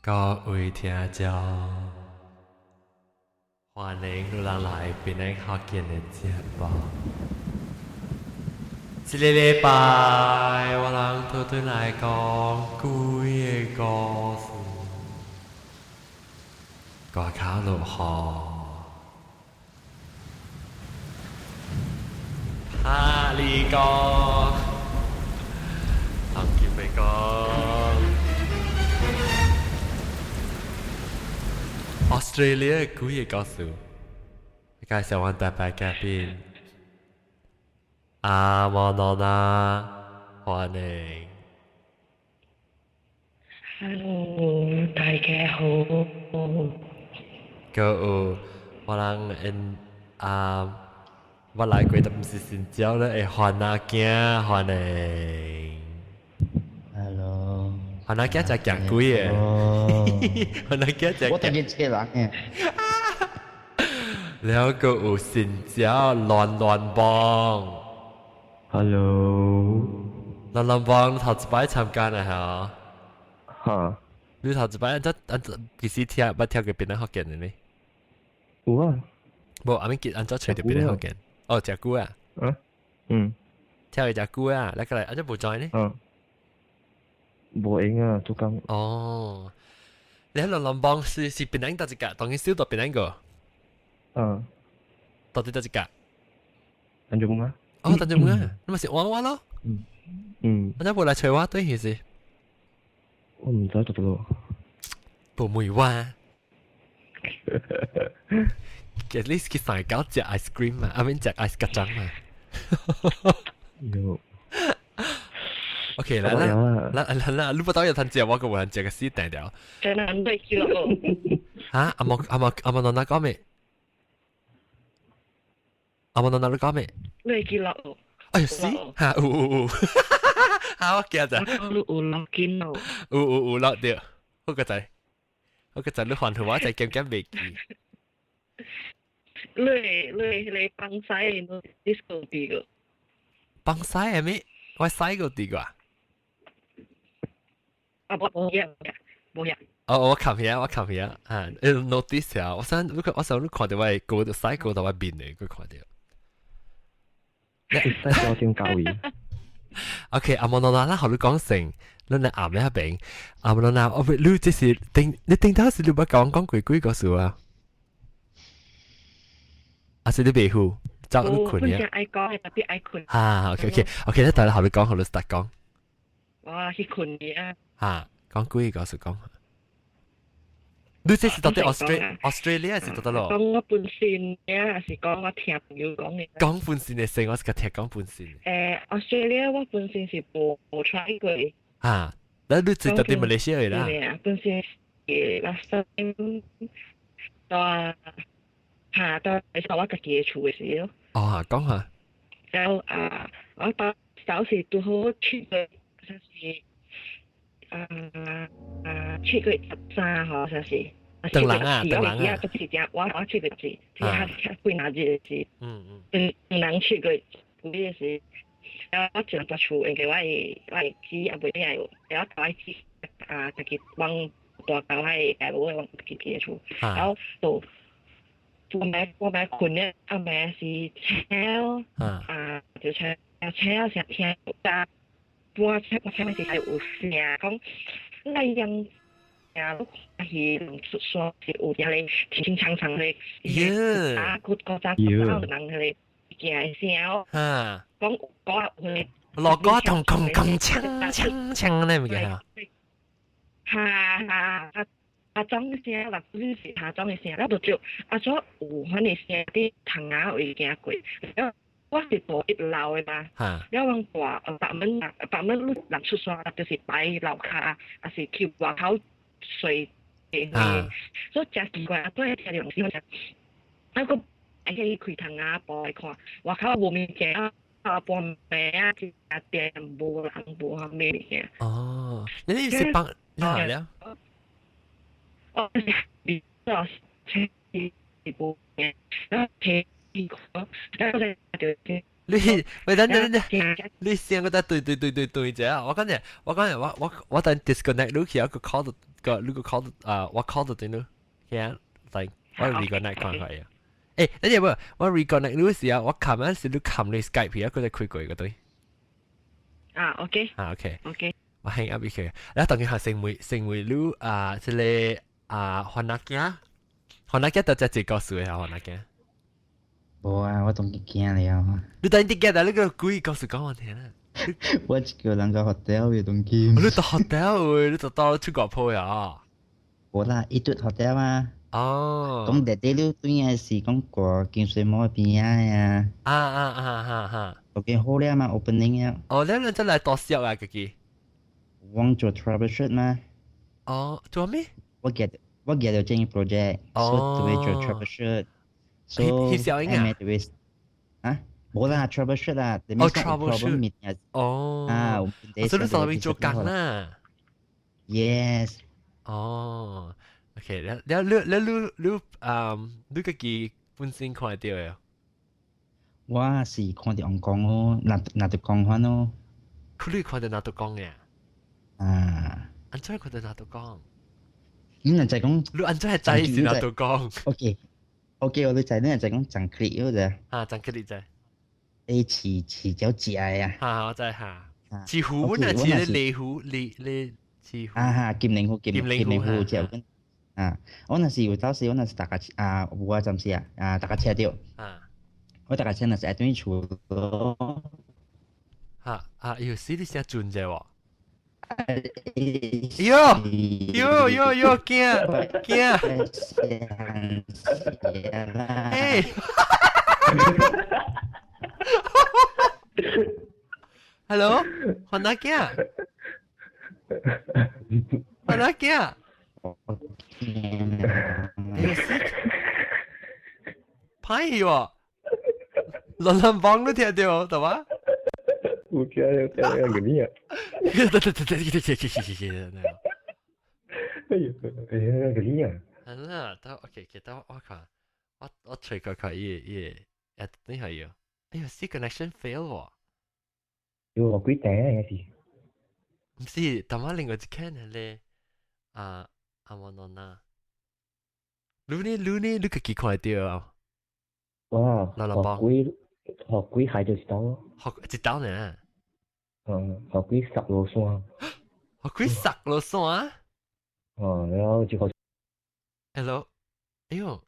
各位聽眾，歡迎你人來檳城福建的節目。這个禮拜，我人倒轉來講鬼的故事。外口落雨，哈利哥，唐金美講。Australia 鬼的故事，介紹阮特別嘉賓阿莫諾娜，歡迎。 Hello，大家好。閣有我人𪜶啊，我來過，但毋是新招咧，會番仔囝，歡迎。 Hello。番仔囝食行鬼的，番仔囝食。我等於一個人嘅。了閣有新招亂亂幫。 Hello。亂亂幫頭一擺參加啦嚇。哈。你頭一擺按怎按怎幾時聽捌聽過檳城福建的呢？有啊。無，阿咪記按怎揣著檳城福建？哦，誠久啊。啊？嗯。聽過誠久啊，來過來按怎無 join 呢？嗯。無閒啊，做工。哦。你喺亂亂幫是檳城佗一格，當然小到檳城個。嗯。到底佗一格？陳俊啊。哦，陳俊啊，你咪是玩玩咯。嗯。嗯。按怎無來揣我對還是？我毋知做咯。無問我。At least 去三九食 ice cream 嘛，阿免食 ice 咖醬嘛。有。 OK，來啦，來來來，你不到有通食，我閣無通食個死定掉。真難對叫。嚇？阿莫阿莫阿莫諾娜講咩？阿莫諾娜你講咩？你記落。哎呀死！嚇有有有，嚇我驚咋？你有落見咯？有有有落著，好個仔，好個仔，你還予我再減減袂記。你你放西你 disco 啲個？放西係咩？我西個啲個啊？啊，無無嘢無嘢。哦，我看片，我看片啊，notice 啊，我想你看，我想你看著我的歌，西歌到我面的，佢看著。西歌點教伊？OK，阿莫諾娜，咱予你講先，咱來暗咧邊。阿莫諾娜，我你這是頂，你頂頭是你捌講講過幾個事啊？還是你袂赴？走你睏呀？愛講，特別愛睏。啊，OK OK OK，你等下予你講，予你 start 講。我去睏嘅啊。啊，講幾個事講。你這是到底 Australia 是到底咯？講我本身嘅，還是講我聽朋友講嘅？講本身的先，我是共聽講本身。Australia 我本身是無無 try 過。啊，那你是到底馬來西亞啦？對啊，本身是 last time 到下到係我家己的厝的時咯。哦，講下。然後啊，我把手是拄好七月，就是啊啊7月13號，就是。等人啊，等人啊。不是正，我七月是，是較較幾若日是。嗯，人七月幾個是，然後我一人蹛厝，因為我的姊也袂變，然後我姊啊，家己往大家我的大母往家己的厝，然後就我欲睏咧，暗暝是醒，啊，就醒醒成聽啊，我聽我聽是有聲講，那樣。啊，去出山是有遐個清清長長的，啊，佢古早古早人彼个行的聲哦，講講有鑼鼓同鏗鏗鏘鏘鏘咧，物件啊？哈哈，啊啊裝聲啦，不是下裝的聲，了就就啊所有款的聲佇窗仔位行過，了我是住一樓的嘛，了阮大北門北門你人出山就是擺樓跤，抑是去外口。睡所以誠奇怪，啊！對聽著是啊個愛去開窗仔步來看，外口無物件啊，啊半暝啊，一店無人無啥物物件。哦，你是幫你好了？哦，你哦，車無件，然後車然後就就你喂等等等，你先個得對對對對對啫。我講嘢，我講嘢，我等 disconnect 你去一個 call 個你個 call 啊，我 call 到點咯？係啊，嚟我 reconnect 看看啊。誒，等陣唔，我 reconnect 你時啊，我琴日時你撳你 Skype 啊，佢就開過個對。啊，OK。啊，OK。 OK。我 hang up 佢，你當佢係成為成為你啊，這個啊，番仔囝，番仔囝就只一個歲啊，番仔囝。無啊，我當佢驚了。你等啲驚，你個鬼故事講我聽啦。我一個人到 hotel 嘅當今。你到 hotel 你就到出國鋪呀？無啦，伊住 hotel 啊。哦。講弟弟你對嘅是講過金水帽邊啊呀。啊啊啊啊啊！ OK 好了嘛，opening 啊。哦，你兩真嚟多少啊？自己。我做 troubleshoot 嘛。哦，做咩？我 get 到這個 project，所以做 troubleshoot。所以翕小影啊？啊，無啦，troubleshoot 啦。哦，troubleshoot。哦。啊，所以你上面做工啦。 Yes。哦，OK，了了了了你嗯，你自己本身看到的？我是看到紅光哦，拿拿到光環哦。佢你看到拿到光嘅？啊。按怎看到拿到光？你若就講，你按怎係知是拿到光？OK。OK，我你知，你若就講長克力嗰隻。啊，長克力知。誒，飼飼鳥食的啊。哈，我知哈。飼虎呢？飼咧獵虎，獵獵飼虎。啊哈，金鱗虎，金金鱗虎食阮。啊，我若是有當時，我若是搭架車啊，無啊，暫時啊，啊，搭架車著。啊。我搭架車若是愛轉去厝咯。哈啊！喲，死你聲準者喎。喲喲喲喲，驚驚！哎！Hello，番仔囝，番仔囝，哎呀死！歹去喎，亂亂幫都聽到，對吧？有聽有聽有個你啊！對對對對對對對對對。哎呦，哎呀，個你啊！係啦，得 OK，其實我看，我隨個佢伊伊，一定係要，哎呀，死 connection fail 喎！有幾頂啊？是？唔是，但我另外一間係咧，啊，阿莫諾娜，你呢？你呢？你自己看得到啊？哇！老老包，學鬼學鬼係就是刀咯。學一刀呢？嗯，學鬼殺落山。學鬼殺落山？哦，然後就學。 Hello，哎呦，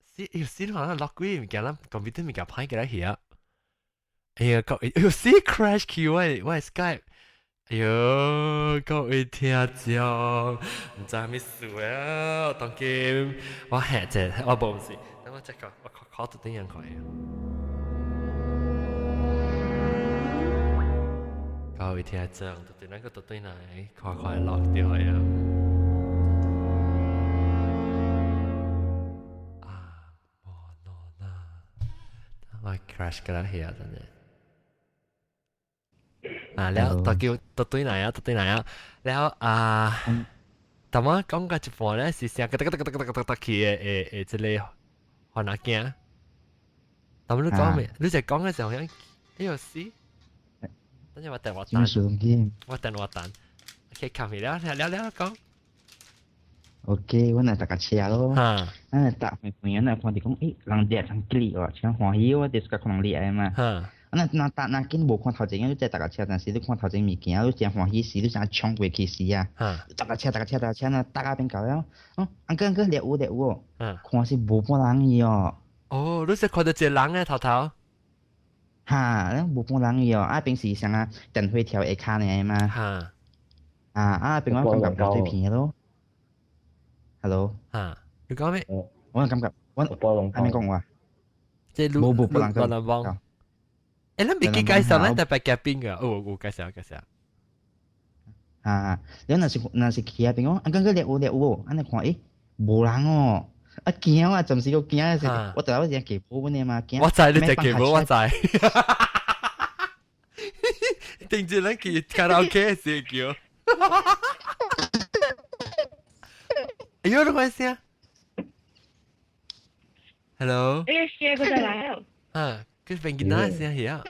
死哎呦死！可能落鬼物件，咱 computer 物件歹起來去啊！哎呀，各位，哎呦死 crash 去我我 Skype。哎呦，各位聽眾，毋知啥物事啊？當今我嚇者，我無是，等我這個，我考考到點樣看。各位聽眾，到底哪個到底來快快落掉呀？啊，無諾啦，我 crash 個啦去啊，真係。啊，แล้วตะ叫到對來啊，到對來啊，แล้ว啊，但我講到一半咧，是聲咯咯咯咯咯咯去的誒誒，這個番仔囝。但你講咩？你就講嘅時候，哎呦死！等陣我等我等，我等我等。OK，看完了了了講。 OK，我若搭架車咯，啊，搭朋友若看著講，欸，人掠人吉哦，真歡喜我就是看人掠的嘛。啊，若若搭若緊無看頭前，你再搭架車，但是你看頭前物件，你真歡喜時，你真衝過去時啊。搭架車，搭架車，搭架車，若搭到邊到了，哦，uncle uncle 掠有掠有哦，看是無半人去哦。哦，你是看到一個人的頭頭？哈，咱無半人去哦，啊，平時啥啊電火條下跤爾嘛。哈。啊啊，平我感覺無對片咯。Hello，啊，你講咩？我感覺我還沒講話。即係無無不能不能幫。誒，你未記介紹咱特別嘉賓㗎？哦，我介紹介紹。啊，你若是若是去啊，邊講，啊，感覺掠有掠有哦，按呢看，誒，無人哦，啊驚啊，暫時閣驚是，我頭先記無阮的嘛，驚。我知你隻記無，我知。定住咱去卡拉 OK 時叫。哎呦，你關聲。Hello。哎，聲閣再來哦。啊，佢變囡仔聲去啊。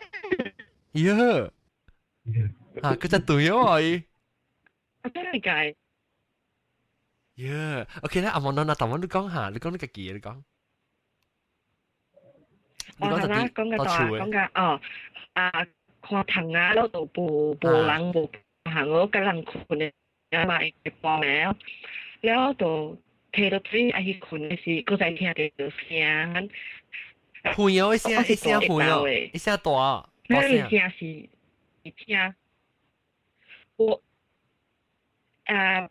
喲，啊，佢就對咗伊。啊，真係計。喲，OK 咧，阿望到那頭你講下，你講你家己，你講。我係啦，講嘅大，講嘅哦，啊，看藤啊，嗰度無無人無行，我跟人睏的，啊嘛會半暝，了就提到水愛去睏的時，閣再聽著聲。呼搖一聲一聲呼搖，一聲大。那個聲是聽，我啊。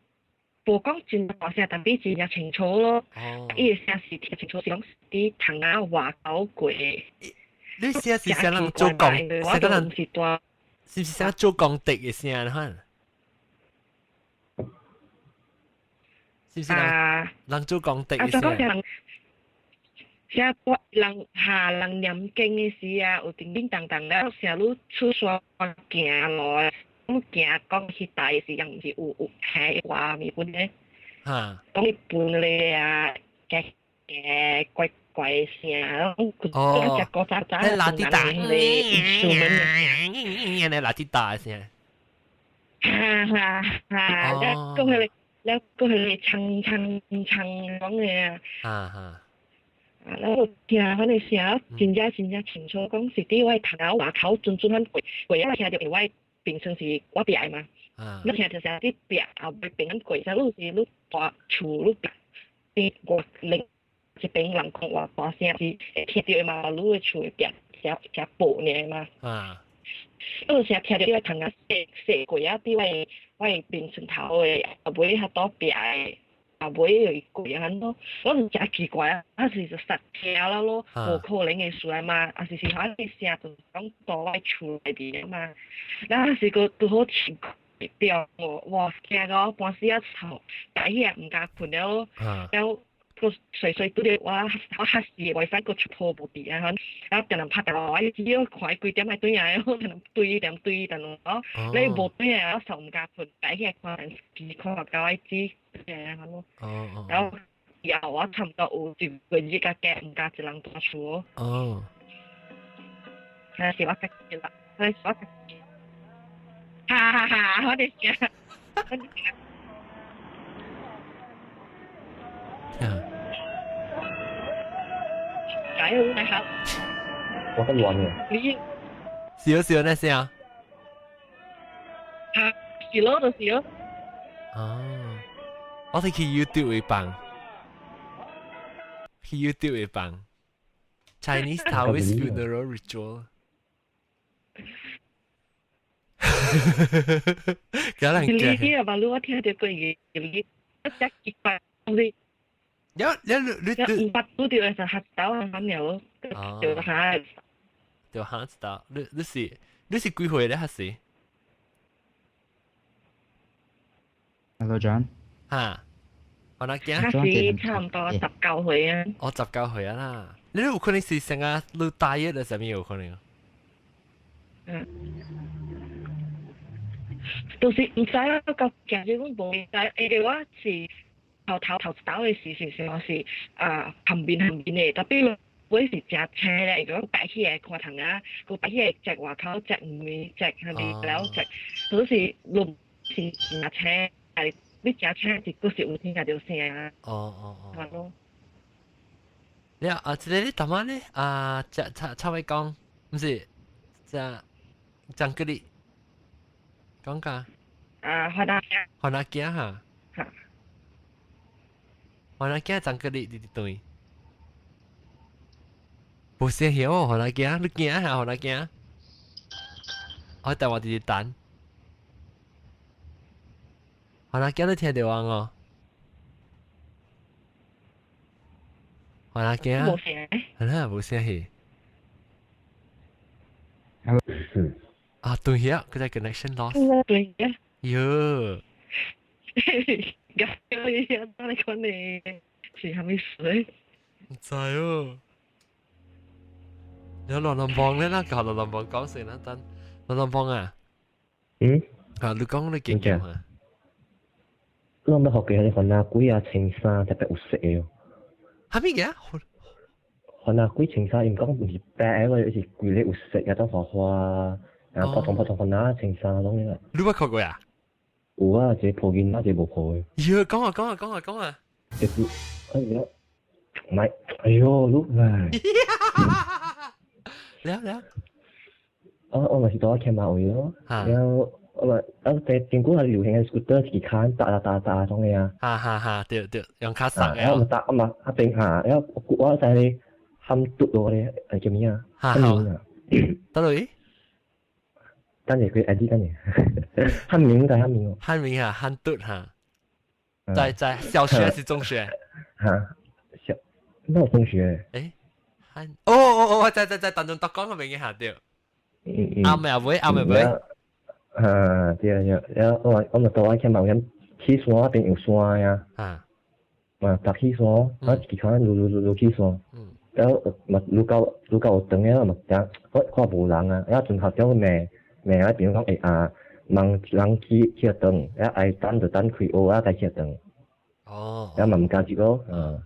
無講真大聲，但比真正清楚咯。伊个聲是聽清楚，是講佇窗仔外口過。你聲是啥人做工？啥個人是大？是毋是啥做工地的聲款？是毋是人人做工地的聲？聲我人下人念經的時啊，有叮叮當當了，聲愈出山行路。咁行講彼代時，人毋是有有聽話物本咧？講伊分咧啊，嘅嘅怪怪聲，哦，隻古早早，咧垃圾大，咧垃圾大聲。哈哈哈！了講彼个，了講彼个唱唱唱講的啊。哈哈。啊，了聽彼个聲，真正真正清楚，講是佇我窗仔外口準準款過過啊，聽著因為我平常是我壁的嘛，你聽著聲佇壁後尾邊過，啥你是你大厝你壁邊我另一邊人講話大聲是會聽著的嘛，你的厝的壁聲聲薄爾嘛。你聲聽著佇我窗仔踅踅過啊，佇我的眠床頭的後尾較倒壁的。後尾就過啊咯，我是誠奇怪啊，啊是就實聽了咯，無可能的事來嘛，啊是是彼個聲就講到我厝內邊嘛，咱是個拄好奇怪對我，哇驚到我半死仔臭，大起來毋敢睏了咯，了閣隨隨拄著我我較細的 WiFi 閣出破無佇啊，然後定人拍電話，我只要看伊幾點愛轉來，我定人對點對電話，你無轉來我就毋敢睏，大起來看電視看到我知。咯，然後以後我差毋多有一個月甲加毋敢一人蹛厝。哦。那是我家己啦，那是我家己。哈哈哈！我哋聲。加油，你好。我得亂嘅。你。笑笑那聲。哈，是咯，就是咯。哦。我哋去 YouTube 會放，去 YouTube 會放 Chinese Taoist funeral ritual。有人驚。你啊，我聽著過伊，你一一百你。有有你你你五百拄著的時嚇到啊，咁樣，就嚇。就嚇到，你你是你是幾歲咧？還是？Hello John。嚇！我那驚，是差唔多19歲啊。哦，十九歲啊啦！你有可能是成個你大一的，啥物有可能？嗯。就是毋知啊，到今日阮無知，因為我是頭頭頭一道的時時是我是啊含面含面的，特別我是誠青咧，如果白起來看窗仔，閣白起來食外口食麵食啥物了食，都是攏是誠青。你誠青是閣是有聽著聲啊。哦哦哦。你啊，這個你淡仔咧啊，蔡蔡蔡偉講，毋是，張張格力講噶。啊，番仔番仔囝哈。哈。番仔囝張格力佇佇對。無聲曉哦，番仔囝，你驚下番仔囝？我電話佇佇等。番仔囝你聽著我哦。番仔囝。無聲。係啦，無聲去。啊，對呀，佢在 connection loss。對呀。喲。你講你是啥物事？毋知哦。有羅林邦咧啦，教羅林邦講先啦，等羅林邦啊。嗯。啊，你講你經驗啊？我捌學過彼番仔鬼啊，穿衫特別有色的哦。啥物嘅？番仔鬼穿衫，𪜶講毋是白的，是規个有色啊，當花花。啊，普通普通番仔穿衫攏嘅。你捌看過啊？有啊，一個抱囡仔，一個無抱的。喲，講啊講啊講啊講啊！就是，哎呀，唔係，哎喲，你來。了了。啊，我咪是到我騎馬位咯，然後我咪啊，在頂古係流行嘅 scooter 自己牽搭搭搭種嘅啊。哈哈哈，對對，用卡塞嘅。我咪搭，我咪啊邊下，然後我在咧喊嘟落咧，係叫咩啊？漢明啊。得落去？等陣佢 ID 等陣，漢明就漢明哦。漢明啊，漢嘟哈。在小學還是中學？嚇，小，那中學。誒，漢，哦哦哦，在在當中讀講個名下對。啱咪會，啱咪會。啊，對對，然後我咪到我聽某人起山邊有山呀。啊。嘛，搭起山，我自己看擼擼擼擼起山。然後嘛，擼到擼到有長了嘛，等我看無人啊，然後陣頭叫罵罵我朋友講會啊，問人去去轉，然後愛等就等開學啊，再去轉。哦。然後嘛毋敢入咯，嗯。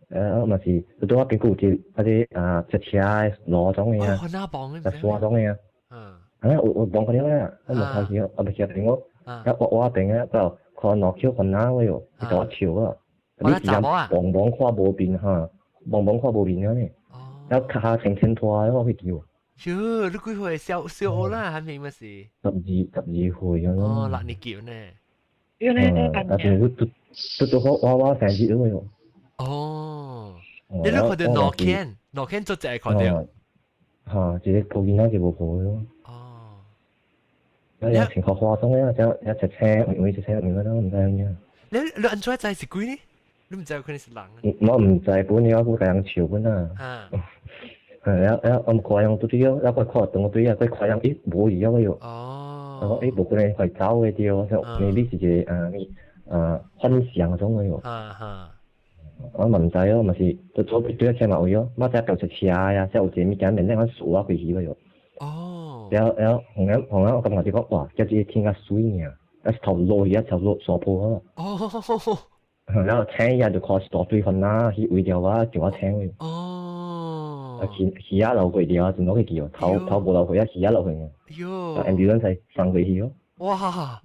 然後嘛是，拄我邊個有一個啊，一車的路種的啊，山種的啊。嗯。啊，有有望過了啊，我嘛頭先，我咪去邊我，啊我我邊啊，就看路口番仔我喲，伊甲我笑啊。你直接茫茫看無邊哈，茫茫看無邊了呢。然後腳下清清拖，我去叫。喲，你幾歲？小小學啦，還沒乜事。12, 12歲咁。哦，六年級呢。嗯，啊，但是拄拄拄好我我生日了喲。哦，你都看到羅健，羅健做隻看到。嚇，一個抱囡仔，一個無抱咯。哦。啊，有情學化妝咧，就一隻車，每隻車入面嗰都唔知咁樣。你按怎知是鬼呢？你唔知有可能是人。我唔知本，我共人笑本啊。啊。然後我看樣對對哦，然後看長對啊，佢看樣咦無一樣個喲。哦。我講咦無可能會走的對，我想 maybe 是一個啊啊幻想種個喲。啊哈。我嘛毋知哦，嘛是就左邊對車嘛有哦，馬仔掉出車呀，才有一個物件面頂款樹啊過去個喲。哦。然後然後紅眼紅眼，我感覺就講哇，這隻天較水爾，啊是頭落去啊，頭落山坡啊。哦。然後請伊就看一大堆番仔去圍著我，叫我請伊。哦。啊，魚魚仔流過掉啊，陣落去叫，頭頭無流血啊，魚仔流血啊。喲。 ambulance 送過去哦。哇！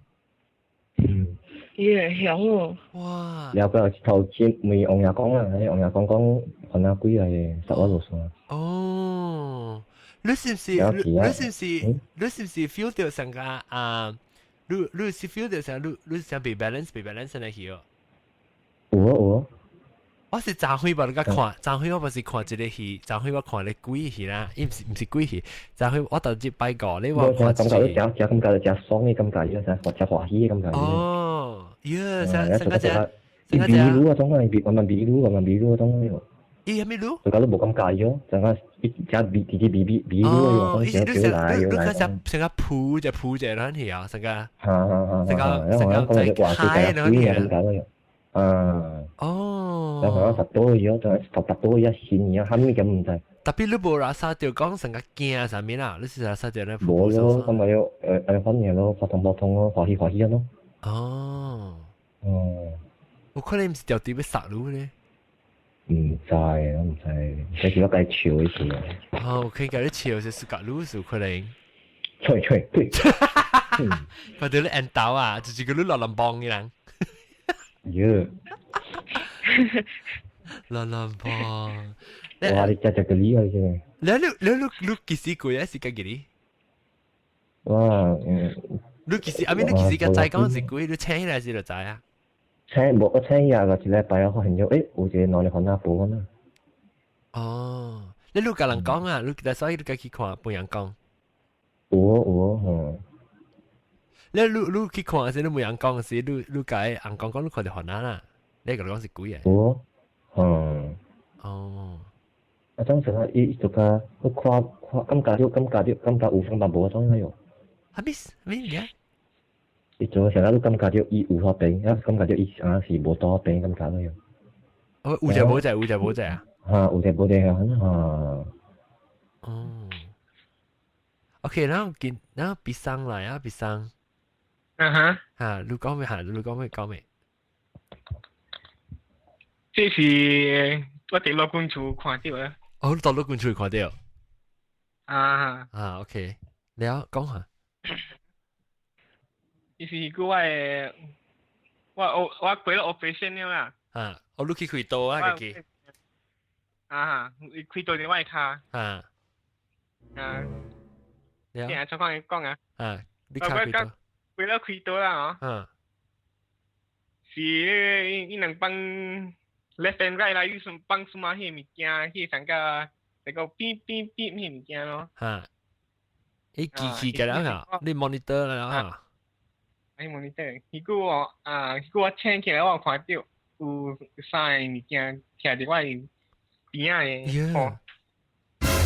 嗯。耶，響哦！哇！然後佢又頭先問王爺講啊，王爺講講番仔鬼來的，殺我落山。哦，你是唔是？你是唔是？你是唔是 feel 到成個啊？你是 feel 到成你想被 balance 被 balance 嚟去哦？有啊有啊。我是昨昏吧，你看，昨昏我不是看一個戲，昨昏我看咧鬼戲啦，伊毋是鬼戲，昨昏我頭一擺過，你話看一個。感覺食食感覺就食爽的感覺，伊食食歡喜的感覺。哦，耶，成成個只，成個只。米滷啊，種啊，米慢慢米滷，慢慢米滷啊，種啊。伊係咩滷？就覺得無感覺喲，成個一食米直直米米米滷啊，伊你成你你看成個鋪只鋪只撚去啊，成個。哈哈哈！成個成個在海撚去啊。啊！哦，然後我十多嘢，就十十多嘢線嘢，後尾咁唔知。特別你無垃圾就講成個驚啥物啦，你是垃圾就咧。無咯，咁咪要反正咯，普通普通咯，歡喜歡喜咯。哦。哦。有可能毋是條啲欲殺你咧。唔知，我唔知，這是我該笑一次。哦，可以共你笑是自家你是有可能。吹吹對。看到你緣投啊，就是個你落人幫的人。喲，落人幫。哇！你食食個厲害先。你幾時過啊？是家己？哇，嗯。你幾時？阿咪你幾時個知講是鬼？你請起來時就知啊。請無我請起來個一禮拜，我發現咗，誒，有一個兩個番仔婆啊。哦，你共人講啊？你所以你家去看，分人講。有啊有啊，嗯。你去看時，你問人講時，你共人講講，你看著番仔啦。你共你講是鬼啊？有啊，嗯。哦。啊，當時啊，伊就較去看看，感覺著感覺著感覺有方便無種樣喲。哈咪咩嘢？伊做成日都感覺著伊有發病，啊感覺著伊啊是無多病感覺喲。哦，有隻無隻，有隻無隻啊？哈，有隻無隻啊，哈。哦。OK，然後見，然後別生來啊，別生。嗯哼。哈，你講咩？哈，你講咩？講咩？這是我佇老公厝看著啊。哦，你到老公厝看著。啊。啊，OK。了講下。伊是個我的，我過了 operation 了啦。啊，我你去開刀啊，家己。啊，伊開刀佇我的跤。啊。啊。了。聽下講講啊。啊，你跤開刀。過了開刀啦，嗬。嗯。是伊能幫 left and right 啦，伊什幫什麼彼物件，彼上個那個變變變彼物件咯。哈。伊機器個了啊，你 monitor 了啊。哎，monitor，彼久我啊，彼久我醒起來，我有看到有三个物件徛佇我邊仔的，吼，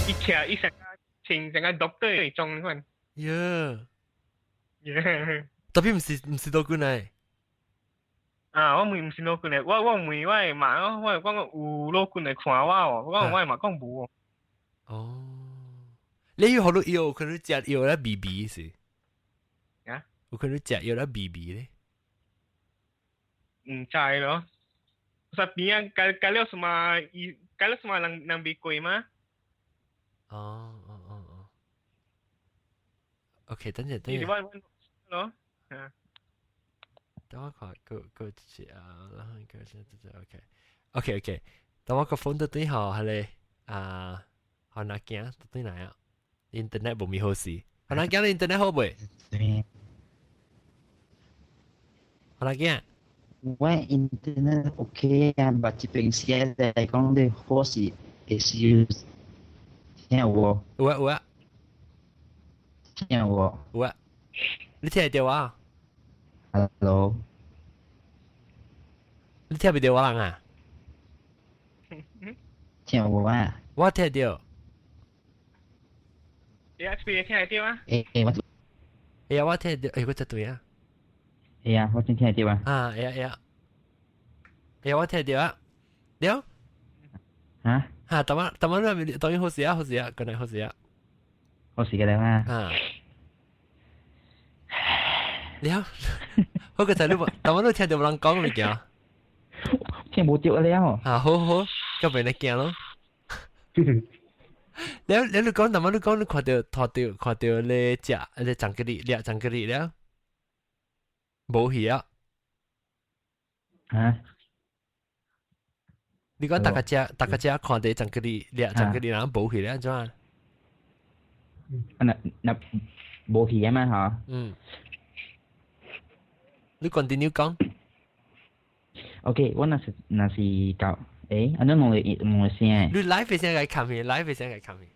伊徛伊成個穿成個 doctor 的裝款。耶。特別毋是老君來。啊！我問毋是老君來，我問我的媽，我講有老君來看我哦，我講我的媽講無哦。哦，你有好多藥，可能食藥咧 B B 是？啊？有可能食藥咧 B B 咧？毋知咯。說邊仔加加了什麼？伊加了什麼人人未過嗎？哦哦哦哦。OK，等陣等陣。咯，啊。等我看個個一啊，然後個這這 OK，OK OK，等我個 phone 到對號係咧啊，好難驚到對來啊，internet 無咪好勢，好難驚你 internet 好未？好難驚。我 internet OK 啊，但這邊時來講你好是會是聽有無？有啊有啊。聽有無？有啊。你聽得到啊？ Hello，你聽袂到我人啊？聽有無啊？我聽到。你啊，邊聽得到啊？欸欸，我。哎呀，我聽到，哎，我這對啊。哎呀，我真聽得到啊。啊，會啊會啊。哎呀，我聽到啊。了。啊？哈，等我等我那邊當然好事啊，好事啊，過來好事啊。好事嘅啦嘛。啊。了，好個仔你無，但我都聽到有人講物件。聽無著了。啊，好好，咁咪你驚咯。了了，你講，但我你講，你看到看到看到你食，你長吉利，掠長吉利了，無去啊。啊？你講大家食，大家食看到長吉利，掠長吉利，人無去了，按怎？啊，那那無去啊嘛，嗬。嗯。你 continue 講。 OK，我若是到，欸，按怎問你問你聲？你 live 聲來看片，live 聲來看片。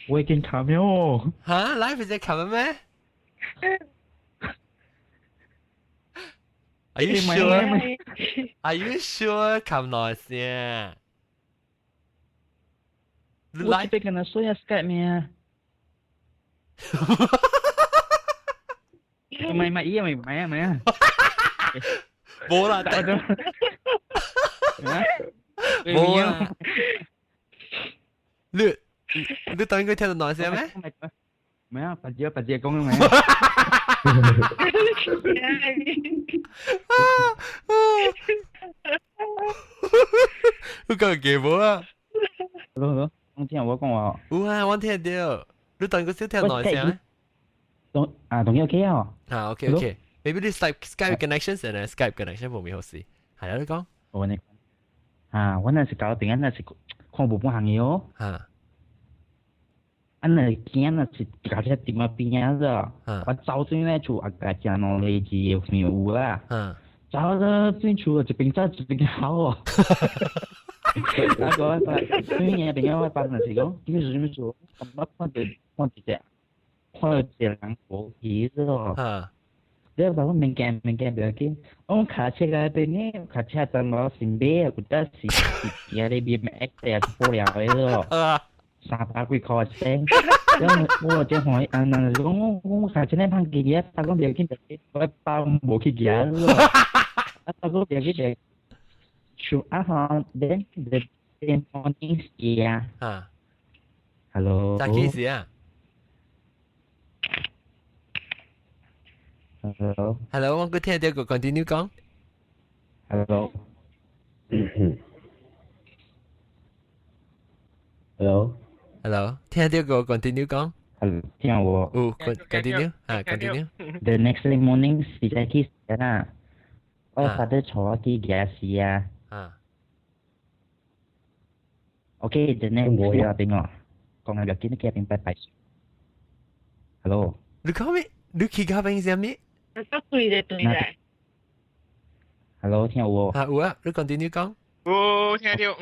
我已經看了。哈，live 聲看咩？Are you sure? Are you sure 看耐聲？你 live 別跟他說下 Skype 咩？唔係唔係，依個唔係啊唔係啊。冇啦，冇啦。你你當應該聽到耐聲咩？唔係啊，白字啊白字講嘅咩？你講記無啊？好好，我聽我講話。有啊，我聽到。你當個少聽耐聲咩？當啊，當 OK 啊。啊，OK OK。Maybe 你 Skype Skype connection 先咧，Skype connection 無咪好事。係啊，你講。我呢？啊，我那是搞平安，那是看無半行嘅哦。啊。啊，那驚那是搞只電話邊啊個。我走轉咧厝阿家食兩個字有有啦。走咗轉厝一邊走一邊哭哦。啊個對面邊個我幫就是講，點解做咩做？我看到看一隻，看到一個人無去咗。你話我免驚免驚，不要緊。我卡車個邊呢，卡車站我先買，有得是是而家你買 X 啊，破了的咯。300幾塊錢。然後我真歡喜，啊，那就講我我卡車咧放機嘅，他講不要緊不要緊，我包無去行咯。啊，他講不要緊不要緊。像啊吼，恁你電話電視啊。啊。 Hello。啥意思啊？ Hello。 Hello，我閣聽到個 continue 講。 Hello。 Hello。Hello，聽到個 continue 講。 Hello，聽我。有 continue 啊，continue。 The next day morning 是在去啦，我 father 坐我去夜市啊。OK，the next 我邊我講下入見得邊拜拜。Hello。你講咩？你去嗰邊啥物？對咧對咧。 Hello，聽我。啊有啊，你 continue 講。有聽到。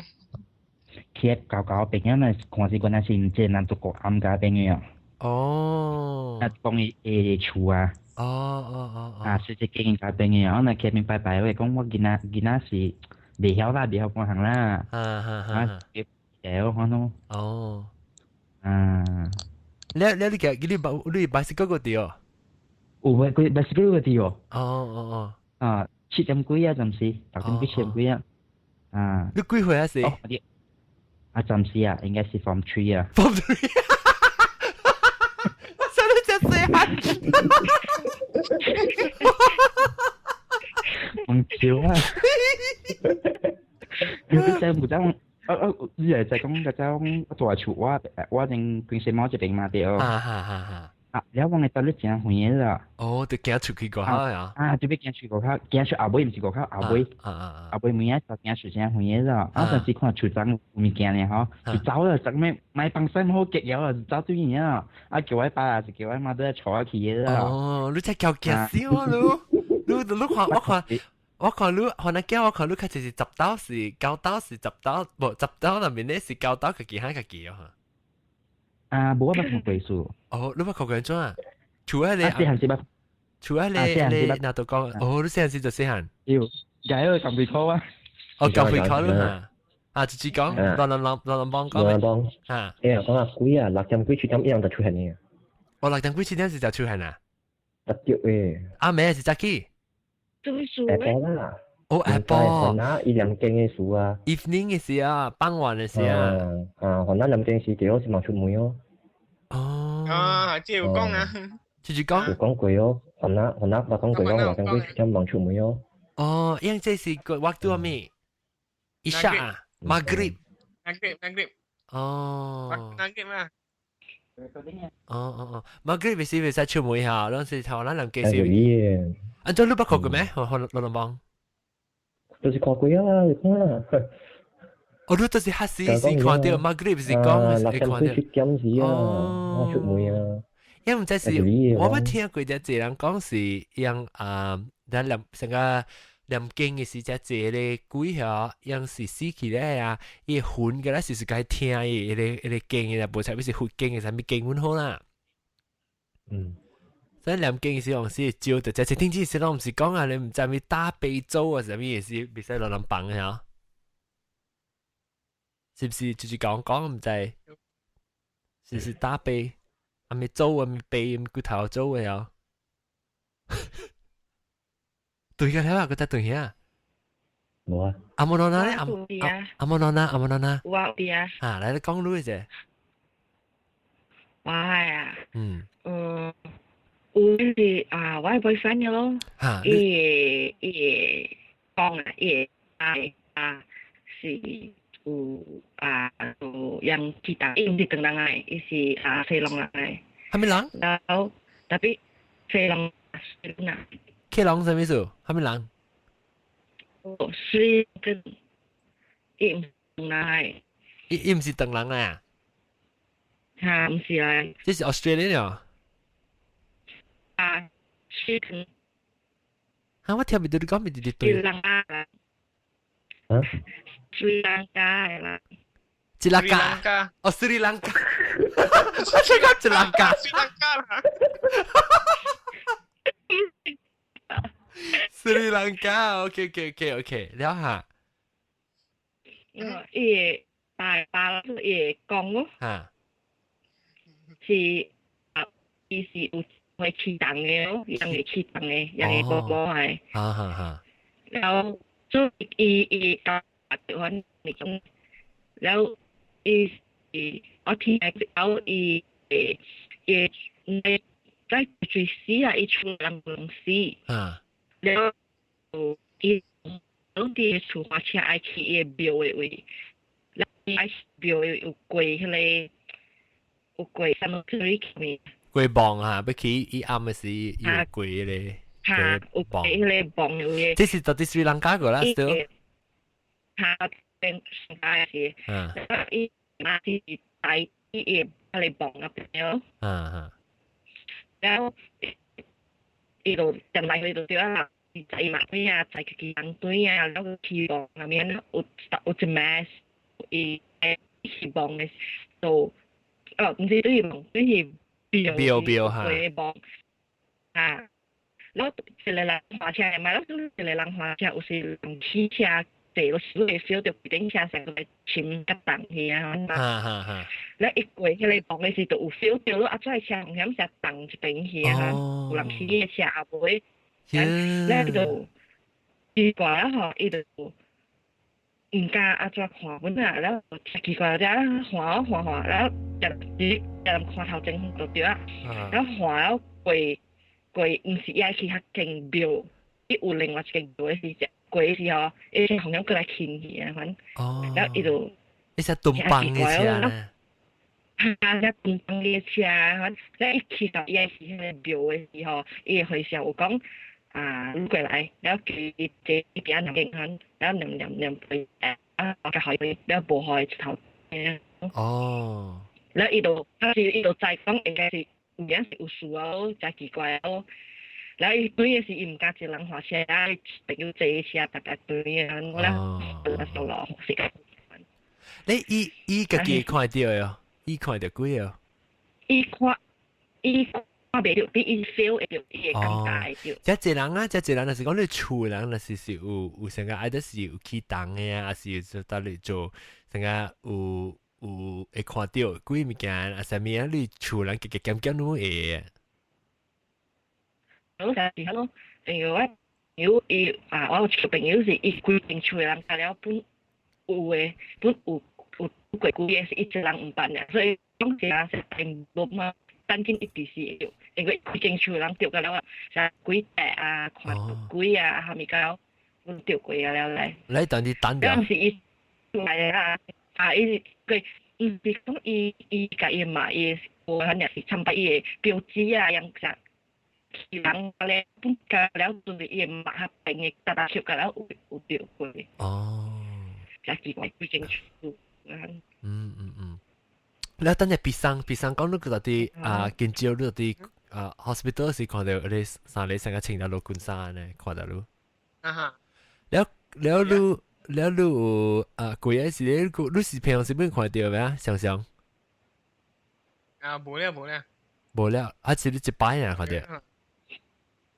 去搞搞邊啊？那看是原來是毋這人都國暗家邊嘅哦。哦。啊，講伊下厝啊。啊，是這間家邊嘅，我那去邊拜拜，我講我囡仔囡仔是袂曉啦，袂曉看行啦。啊，會看咯。哦。啊。你你你個你你 bicycle 個地哦？有佢 bicycle 個地哦。哦哦哦。啊，7點幾啊，暫時6點幾7點幾啊。啊。你幾歲啊？是？啊，暫時啊，應該是 form three 啊。 Form three。我想你真細漢。唔笑啊！你真唔知我，我你係就講嗰種大厝，我我正平時貓這邊嘛對。啊哈哈哈！啊，了我嘅到你真遠啦。哦，就行出去外口啊！啊，就欲行出外口，行出後尾毋是外口，後尾。後尾物仔就行出真遠啦。啊，但是看厝長有物件呢吼，就走啦，就咩買幫手好極了啊，就走對面啊。啊，叫我爸啊，是叫我媽都坐我去啦。哦，你真夠驚死我你，你你看我看。我看你，可能叫我看你，較就是10刀是9刀是10刀，無10刀內面咧是9刀，家己喊家己哦。啊，無我捌看過數。哦，你捌看過怎啊？除咗你，細漢時捌。除咗你，你若都講，哦，你細漢時就細漢。有，解個撳鼻考啊。哦，撳鼻考啦。啊，直接講，亂亂亂亂亂幫講。亂亂幫。啊。哎呀，講啊鬼啊，6點幾7點一樣就出現呢。哦，6點幾7點是就出現啊？特叫誒。啊，咩是早起？做咩下晡啦。哦，下晡。那一兩點嘅時啊。 Evening 嘅時啊，傍晚嘅時啊。啊，可能兩點時幾好是冇出門哦。哦。啊，這有講啊。就是講。有講過哦，可能可能捌講過講6點幾7點冇出門哦。哦，因為這是個 waktu 咩？Isha 啊，Maghrib。 Maghrib，Maghrib。哦。 Maghrib 啦。哦哦哦，Maghrib 是袂使出門嚇，攏是頭咱人幾時？啊，這你捌看過咩？我我老幫。就是看過啊，你看啊。哦，你就是黑時是看到 Maghrib 是講會看到。 6點幾7點時啊，我出門啊。因為唔知是，我捌聽過一個人講是用啊，咱念成個念經嘅時，才坐咧鬼遐，用是死去咧啊，伊魂嘅咧是是該聽伊，迄個迄個經嘅，無彩欲是佛經嘅，啥物經文好啦。所以念經嘅時，往時照就這聽之時，攏毋是講啊，你毋知咩大悲咒啊，啥物意思，袂使亂亂放嘅，是毋是？就是講講毋知，是是大悲，啊咪咒啊咪悲，骨頭咒嘅啊。對個了啊，佢在對遐。無啊。阿莫羅娜咧，阿阿莫羅娜，阿莫羅娜。有啊有啊。啊，來你講你者。我啊。有是啊，我 boyfriend 嘅咯。伊伊講啊，伊啊啊是有啊有人去打，伊毋是唐人來，伊是啊西龍人來。啥物人？然後特別西龍西龍啊。克隆啥物意思？啥物人？哦，是跟伊毋是唐人來。伊伊毋是唐人來啊？哈，毋是啊。這是 Australia 哦。啊，是跟。啊，我聽袂到你講咪直直對。斯里蘭卡啦。啊？斯里蘭卡的啦。斯里蘭卡。哦，斯里蘭卡。我想講斯里蘭卡。斯里蘭卡啦。斯里蘭卡，OK OK OK OK，了下。伊會爸爸伊會講咯。哈。是啊，伊是有會起動的咯，人會起動的，人會寶寶的。哈哈哈。然後所以伊伊教阮那種，然後伊是我聽到伊會會在最死啊，伊厝人攏死。然後伊攏佇厝花車愛去伊個廟的位，然後愛廟的有過彼個。有過 cemetery 面。過磅啊，欲去伊暗的時有過咧，嚇，有過彼個磅有嘅。這是到佇斯里蘭卡過啦，still。嚇，邊上是，伊嘛是在伊個彼個磅那邊咯。然後伊就進來去就對啊，載嘛對啊，載家己人對啊，然後去磅那邊有一暝，伊去磅的就，哦，毋是對磅，對去廟廟嚇，過磅啊，然後一個人駛車嘛，然後一個人駛車，有時人騎車坐落時會 feel 到規頂車成個沉甲動去啊，了伊過彼個磅的時就有 feel 到咯，啊，這車紅險成動一邊去啊，有人騎的車後尾，了就奇怪啊吼，伊就毋敢按怎看阮啊，了奇怪了看看看，了直直直看頭前就對啊，了看了過過，毋是伊愛去彼間廟，伊有另外一間廟的時，過的時候，伊車紅險過來牽去啊，反正，了伊就，伊是東方的車呢？哈，了東方的車，反正伊去到伊愛去彼个廟的時候，伊的和尚有講啊，你過來，了叫伊坐一邊仔念經，了念念念背啊，我較予伊，了無予伊出頭。哦。了伊就，當時伊就知講應該是有影是有事啊，誠奇怪啊。了伊對的是伊毋敢一人駛車，啊，朋友坐車逐逐對啊，我咧上路是個。你伊伊家己看著喲，伊看著鬼哦。伊看，伊看袂著，比伊 feel 會著，伊會感覺會著。遮濟人啊，遮濟人，若是講你厝人，若是是有有成個愛得是有起動的啊，還是有到底做成個有有會看著鬼物件啊，啥物啊？你厝人加加減減攏會。我就是咯，因為我友伊啊，我有一個朋友是伊規間厝的人加了本有的，本有有過幾個是伊一個人毋捌爾，所以講是啊是無嘛，等緊一直是會著，因為規間厝的人著甲了啊，啥鬼袋啊，看著鬼啊，蝦米甲阮著過啊了來。你等你等著。是伊來啊，啊伊佢毋是講伊伊共伊媽伊無肯定是參拜伊的表姊啊，樣啥。人咧本加了陣伊會媽較病的，逐逐翕甲了有有著過。哦。誠奇怪，規間厝。嗯嗯嗯。你等陣別生別生講你到底啊，近朝你到底啊，hospital 是看著你三個三個穿了落軍衫呢，看著你。啊哈。了了你了你有啊，過個時你你是平常時欲看著咩？想想。啊，無了無了。無了，還是你一擺啊看著？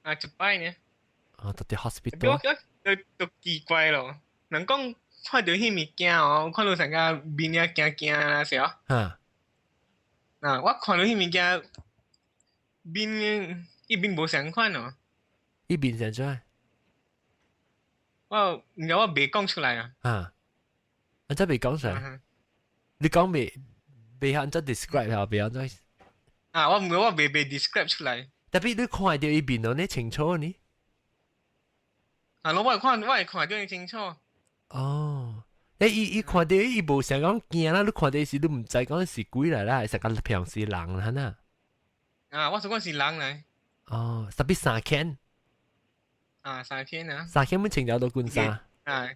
啊，一擺呢？啊，到佇 hospital。我都都奇怪咯，人講看著彼物件哦，看到成個面仔驚驚啦，是哦。哈。啊，我看到彼物件面伊面無相款哦。伊面是按怎？我毋知我袂講出來啊。啊，按怎袂講出來？你講袂袂曉按怎 describe 下，袂曉按怎？啊，我毋我袂袂 describe 出來。特別你看著伊面攏呢清楚呢？啊，我會看，我會看著伊清楚。哦，欸，伊伊看著伊無想講驚啦，你看著時你毋知講是鬼來啦，還是講平時人啦呐？啊，我是講是人來。哦，特別三天。啊，三天啊。三天欲穿著都軍衫。啊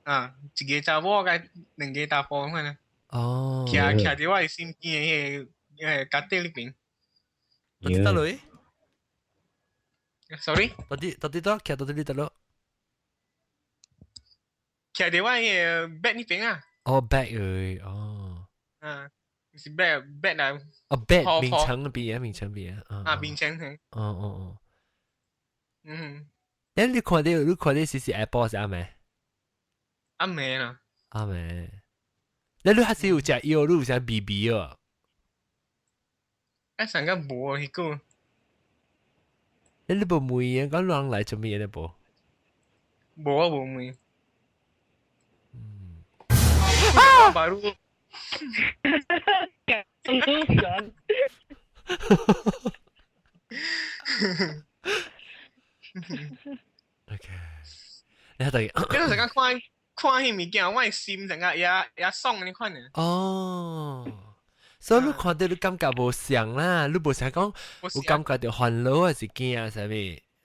啊，一个查某佮兩个查埔款啊。哦。徛徛佇我的身邊的彼个腳底裡邊。到佇佗落？Sorry。到底到底佗徛到佇佗落？徛佇我的 bed 那邊啊。哦，bed 而哦。啊，是 bed bed 來。哦，bed 眠床邊啊，眠床邊啊。啊，眠床。哦哦哦。嗯。欸，你看著你看著是是下晡是暗暝？暗暝啦。暗暝。你你還是有食藥，你有啥味味哦？啊，上個無彼個。欸，你無問啊？講人來做咩咧？無？無啊，無問。嗯。啊！baru。講。 OK，你睇你成日看看彼物件，我的心成個也也爽呢款呢。哦，所以你看著你感覺無像啦，你無想講有感覺著煩惱還是驚啊啥物？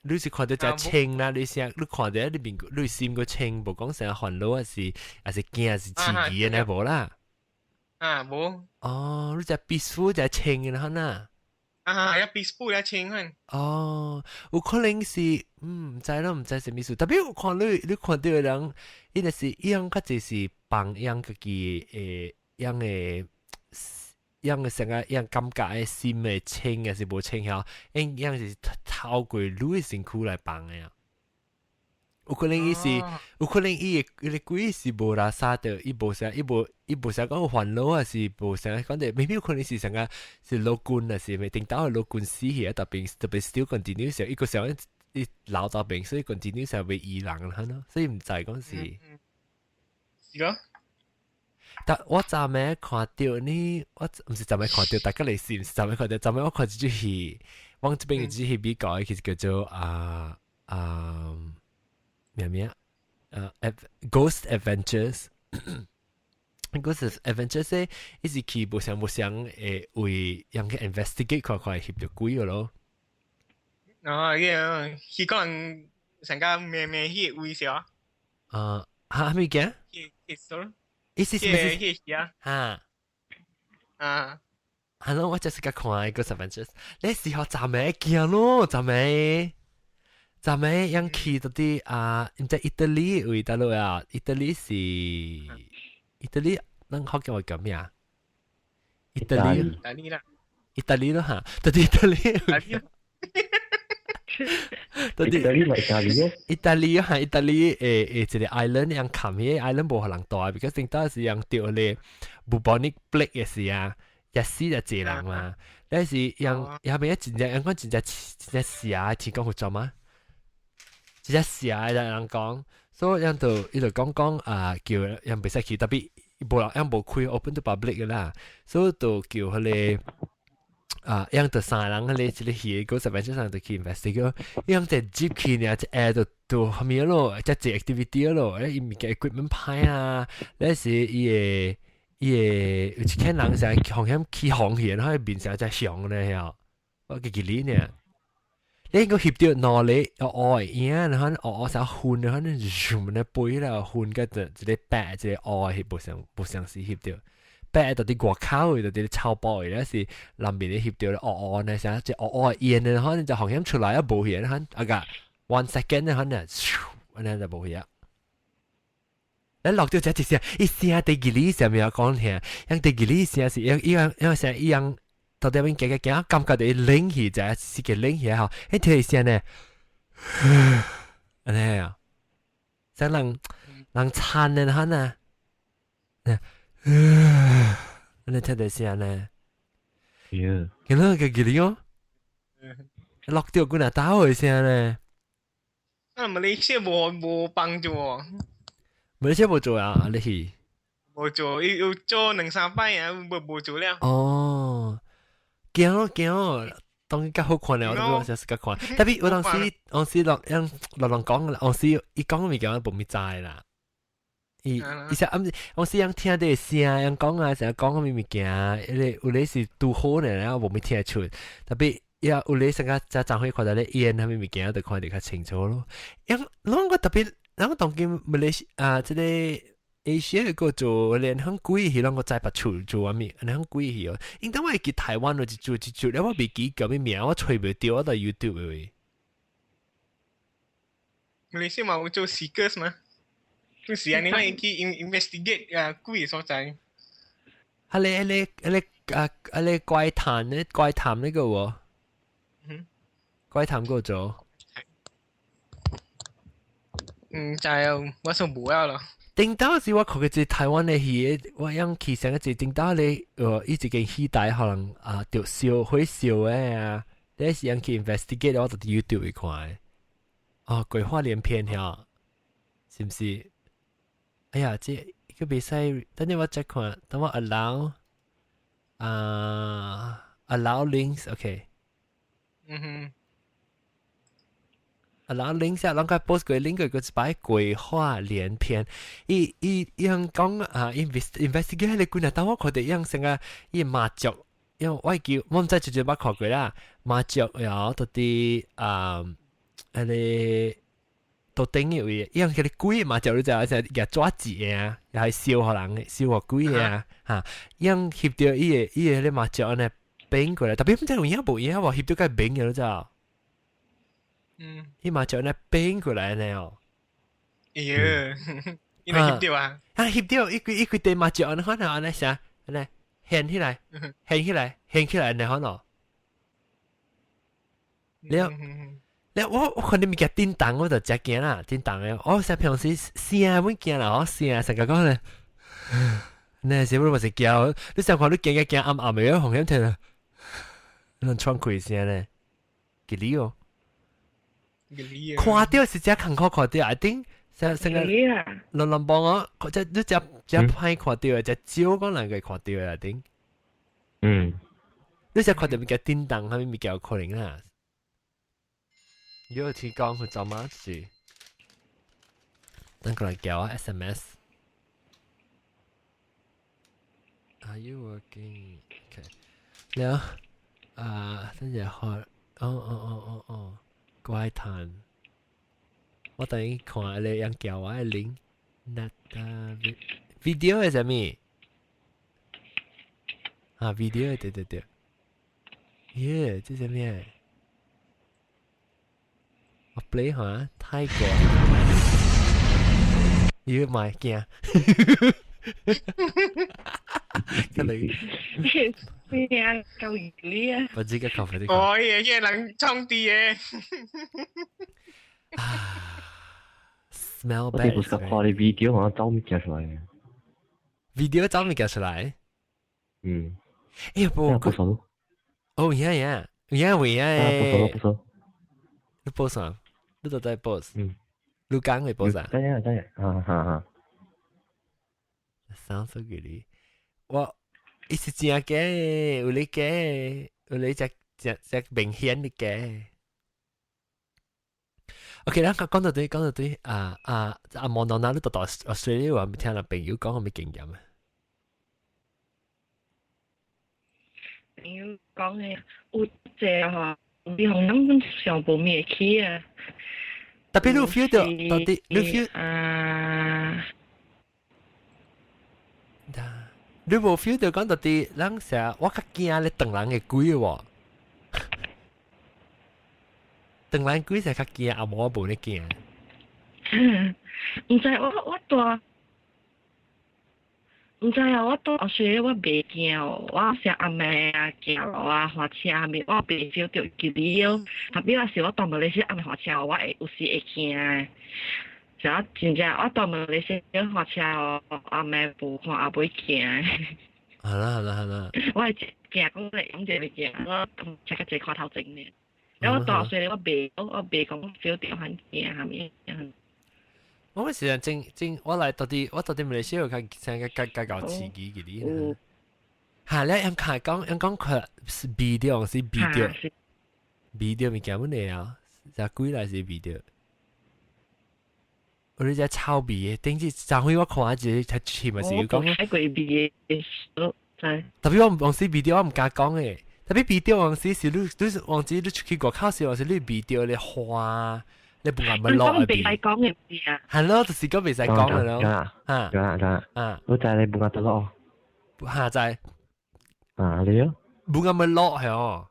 你是看著只清啦，你想你看著你面你心個清，無講啥煩惱還是驚還是刺激的呢無啦？啊，無。哦，你只 peaceful 只清的啦呐。啊，一 peaceful 一清可。哦，有可能是，毋知咯，毋知啥物事。特別我看你，你看著的人，伊就是伊樣較濟是放樣家己的樣的樣的成個樣感覺的心會清還是無清曉，因樣是透過你的身軀來放的啊。有可能伊是，有可能伊的伊個鬼是無垃圾的，伊無啥，伊無伊無啥講煩惱啊，是無啥講的，未必有可能是啥個是老君啊，是咪頂到老君死去啊，特別特別 still continue 時，伊個時候伊老大病，所以 continue 時候會醫人啦，咯，所以毋知講是。是咯。但我昨暝看著呢，我毋是昨暝看著，大家嚟是毋是昨暝看著？昨暝我看一出戲，往這邊一出戲美國的，其實叫做啊啊。咩咩啊？Ghost Adventures。Ghost Adventures 咧，伊是去無相無相誒為人去 investigate 看看翕著鬼個咯。哦，伊個佢可能成個咩咩彼個位是啊？啊，哈咩嘅？去去意思是咩？去去啊？哈。啊。係咯，我就是個看 Ghost Adventures。你時候昨暝驚咯，昨暝。昨暝樣去到啲啊，毋知意大利位佗落啊？意大利是意大利，咱福建話叫咩啊？意大利，意大利啦，意大利咯嚇，到啲意大利，到啲意大利咪意大利咯，意大利嚇，意大利一個 island 樣冚彼個 island 無予人蹛，because 頂當時樣著咧 bubonic plague 嘅時啊，一死就濟人嘛，但是樣下邊一真正樣講真正真正邪，聽講有做嗎？一隻蛇嘅人講，所以人就伊就講講啊，叫人袂使去，特別無人人無開 open to public 嘅啦，所以就叫彼個啊，樣就三個人彼個一個戲個十分鐘上就去 investigate，樣隻 jeep 去呢，一下就就後面咯，一隻 activity 咯，伊物件 equipment 歹啊，那是伊個伊個有一群人成風險起風去，然後變成隻熊咧，曉，我記記你呢。你應該翕著兩個烏烏的影，然後烏烏啥雲，然後你咻那飛啦，雲個就一個白一個烏的翕，無相無相似翕著。白到佇外口的，到佇草埔的，那是南面的翕著烏烏呢，啥一烏烏的煙，然後就風險出來啊無去，然後啊個 one second 然後呢，咻，按呢就無去啊。你落著這一聲，一聲第二裡上面講聽，樣第二裡聲是一一樣一樣聲一樣。到底邊行行行，感覺著冷氣就是個冷氣吼，彼聽聲呢，按呢啊，像人人慘的哈呢，按呢聽著聲呢，喲，見到個記哩哦，落著幾若兜的聲呢。啊，馬來西亞無無幫助。馬來西亞無做啊，你去？無做，伊有做兩三擺啊，無無做了。哦。驚咯驚咯，當然較好看咧，我都就是較看。特別我當時當時落樣落人講，當時伊講物件我無物知啦。伊伊說暗當時樣聽著聲，樣講啊，成日講啥物物件，彼個有咧是拄好呢，然後無物聽得出。特別也有咧成個在昨昏看著咧演啥物物件，就看得較清楚咯。樣攏我特別，咱當今馬來西亞這個。Asia 個做連很貴去，攏個在別處做啥物，按呢很貴去哦。應當我會記台灣有一做一做，了我袂記叫啥名，我揣袂著，我佇 YouTube 的。馬來西亞嘛有做 seekers 嘛？就是按呢會去 investigate 啊鬼所在。彼个彼个彼个啊，彼个怪談咧，怪談呢個喎。嗯。怪談個做。毋知哦，我算無了咯。頂當時我看過一個台灣的戲，我樣去上一個頂當咧，伊一間戲台可能啊，著燒火燒的啊，你是樣去 investigate，我就佇 YouTube 去看。哦，鬼話連篇遐，是毋是？哎呀，這個袂使，等陣我再看，等我 allow 啊 allow links，OK。嗯哼。啊，人 link 下，人個 post 過 link 過個一擺鬼話連篇，伊伊伊樣講啊，investigate 你幾若當我看到樣成個伊麻雀，因為我叫我毋知直接捌看過啦，麻雀然後到底啊，彼个到頂嘅位，伊樣叫你鬼麻雀你知影，成日抓字啊，又係燒予人嘅，燒予鬼嘅啊，嚇，伊樣翕著伊个伊個彼麻雀按呢變過來，特別毋知有影無影無翕著該變嘅你知影？嗯，伊麻雀呢變過來呢哦。哎呀，伊來翕著啊！啊，翕著伊規伊規地麻雀按呢款按呢啥，按呢掀起來，掀起來，掀起來按呢款哦。了了，我我看你物件叮當，我就真驚啦，叮當的。我成平時聲阮驚啦，我聲成個講咧，那是不是嘛是驚？你想看你驚驚驚暗暗的，風險聽啦，能喘氣聲咧，吉利哦。看到是真艱苦看到，I think 成成個亂亂幫我，這你真真歹看到，真少講人會看到，I think。嗯。你只看到物件叮當，啥物物件有可能啦。有天講去做乜事？等過來叫我 SMS。Are you working? Okay. 了啊，等陣開，哦哦哦哦哦。怪談，我等於看你人叫我的 link，那 video 係啥物？啊，video 對對對，耶，這啥物？我 play 下泰國，要買驚，個你。咩啊？夠魚啊！我這個咖啡的。哦，耶，這個人創地的。啊，smell 我哋 bad 不是看你 video，好像走物件出來嘅。 video 走物件出來？嗯。哎不，不熟。哦，呀呀，呀喂呀！不熟不熟。你報啥？你到底報？嗯。你講會報啥？等下等下，啊哈哈。三十幾里，我。伊是真假，有咧假，有咧只只只明顯的假。OK，咱講到對，講到對，啊啊啊！望到哪裡到到 Australia 話，聽人朋友講啥物經驗啊？朋友講的有濟吼，你可能上無咩去啊。特別你 feel 到，到底你 feel 啊？你無 feel 到講到底，人成日我較驚咧唐人的鬼喎，唐人鬼才較驚，阿無我無咧驚。毋知我我蹛，毋知啊！我蹛後時我袂驚哦，我成暗暝啊行路啊，駛車啥物，我袂 feel 到距離哦。特別若是我蹛馬來西亞暗暝駛車，我會有時會驚。成真正我蹛馬來西亞駛車哦，暗暝無看也袂驚。係啦係啦係啦。我係驚講嚟講就會驚，我車較濟看頭前呢。然後我蹛時我袂我袂講 feel 到很驚啥物。我嗰時陣正正我來到底我到底馬來西亞較成個較較較刺激嘅啲。嚇！你人看講人講佢是 video 是 video video 物件乜嘢啊？只鬼來是 video。我哋只臭味嘅，頂次上回我看一個，佢咪是講。睇過味嘅，特別我往時 video 我毋敢講嘅，特別 video 往時是你你往時你出去外口時，往時你 video 你花，你不敢乜落啊？袂使講嘅字啊。係咯，就是講袂使講嘅咯。啊，啊啊，我知你不敢得落。嚇知。啊，你啊？不敢乜落係哦。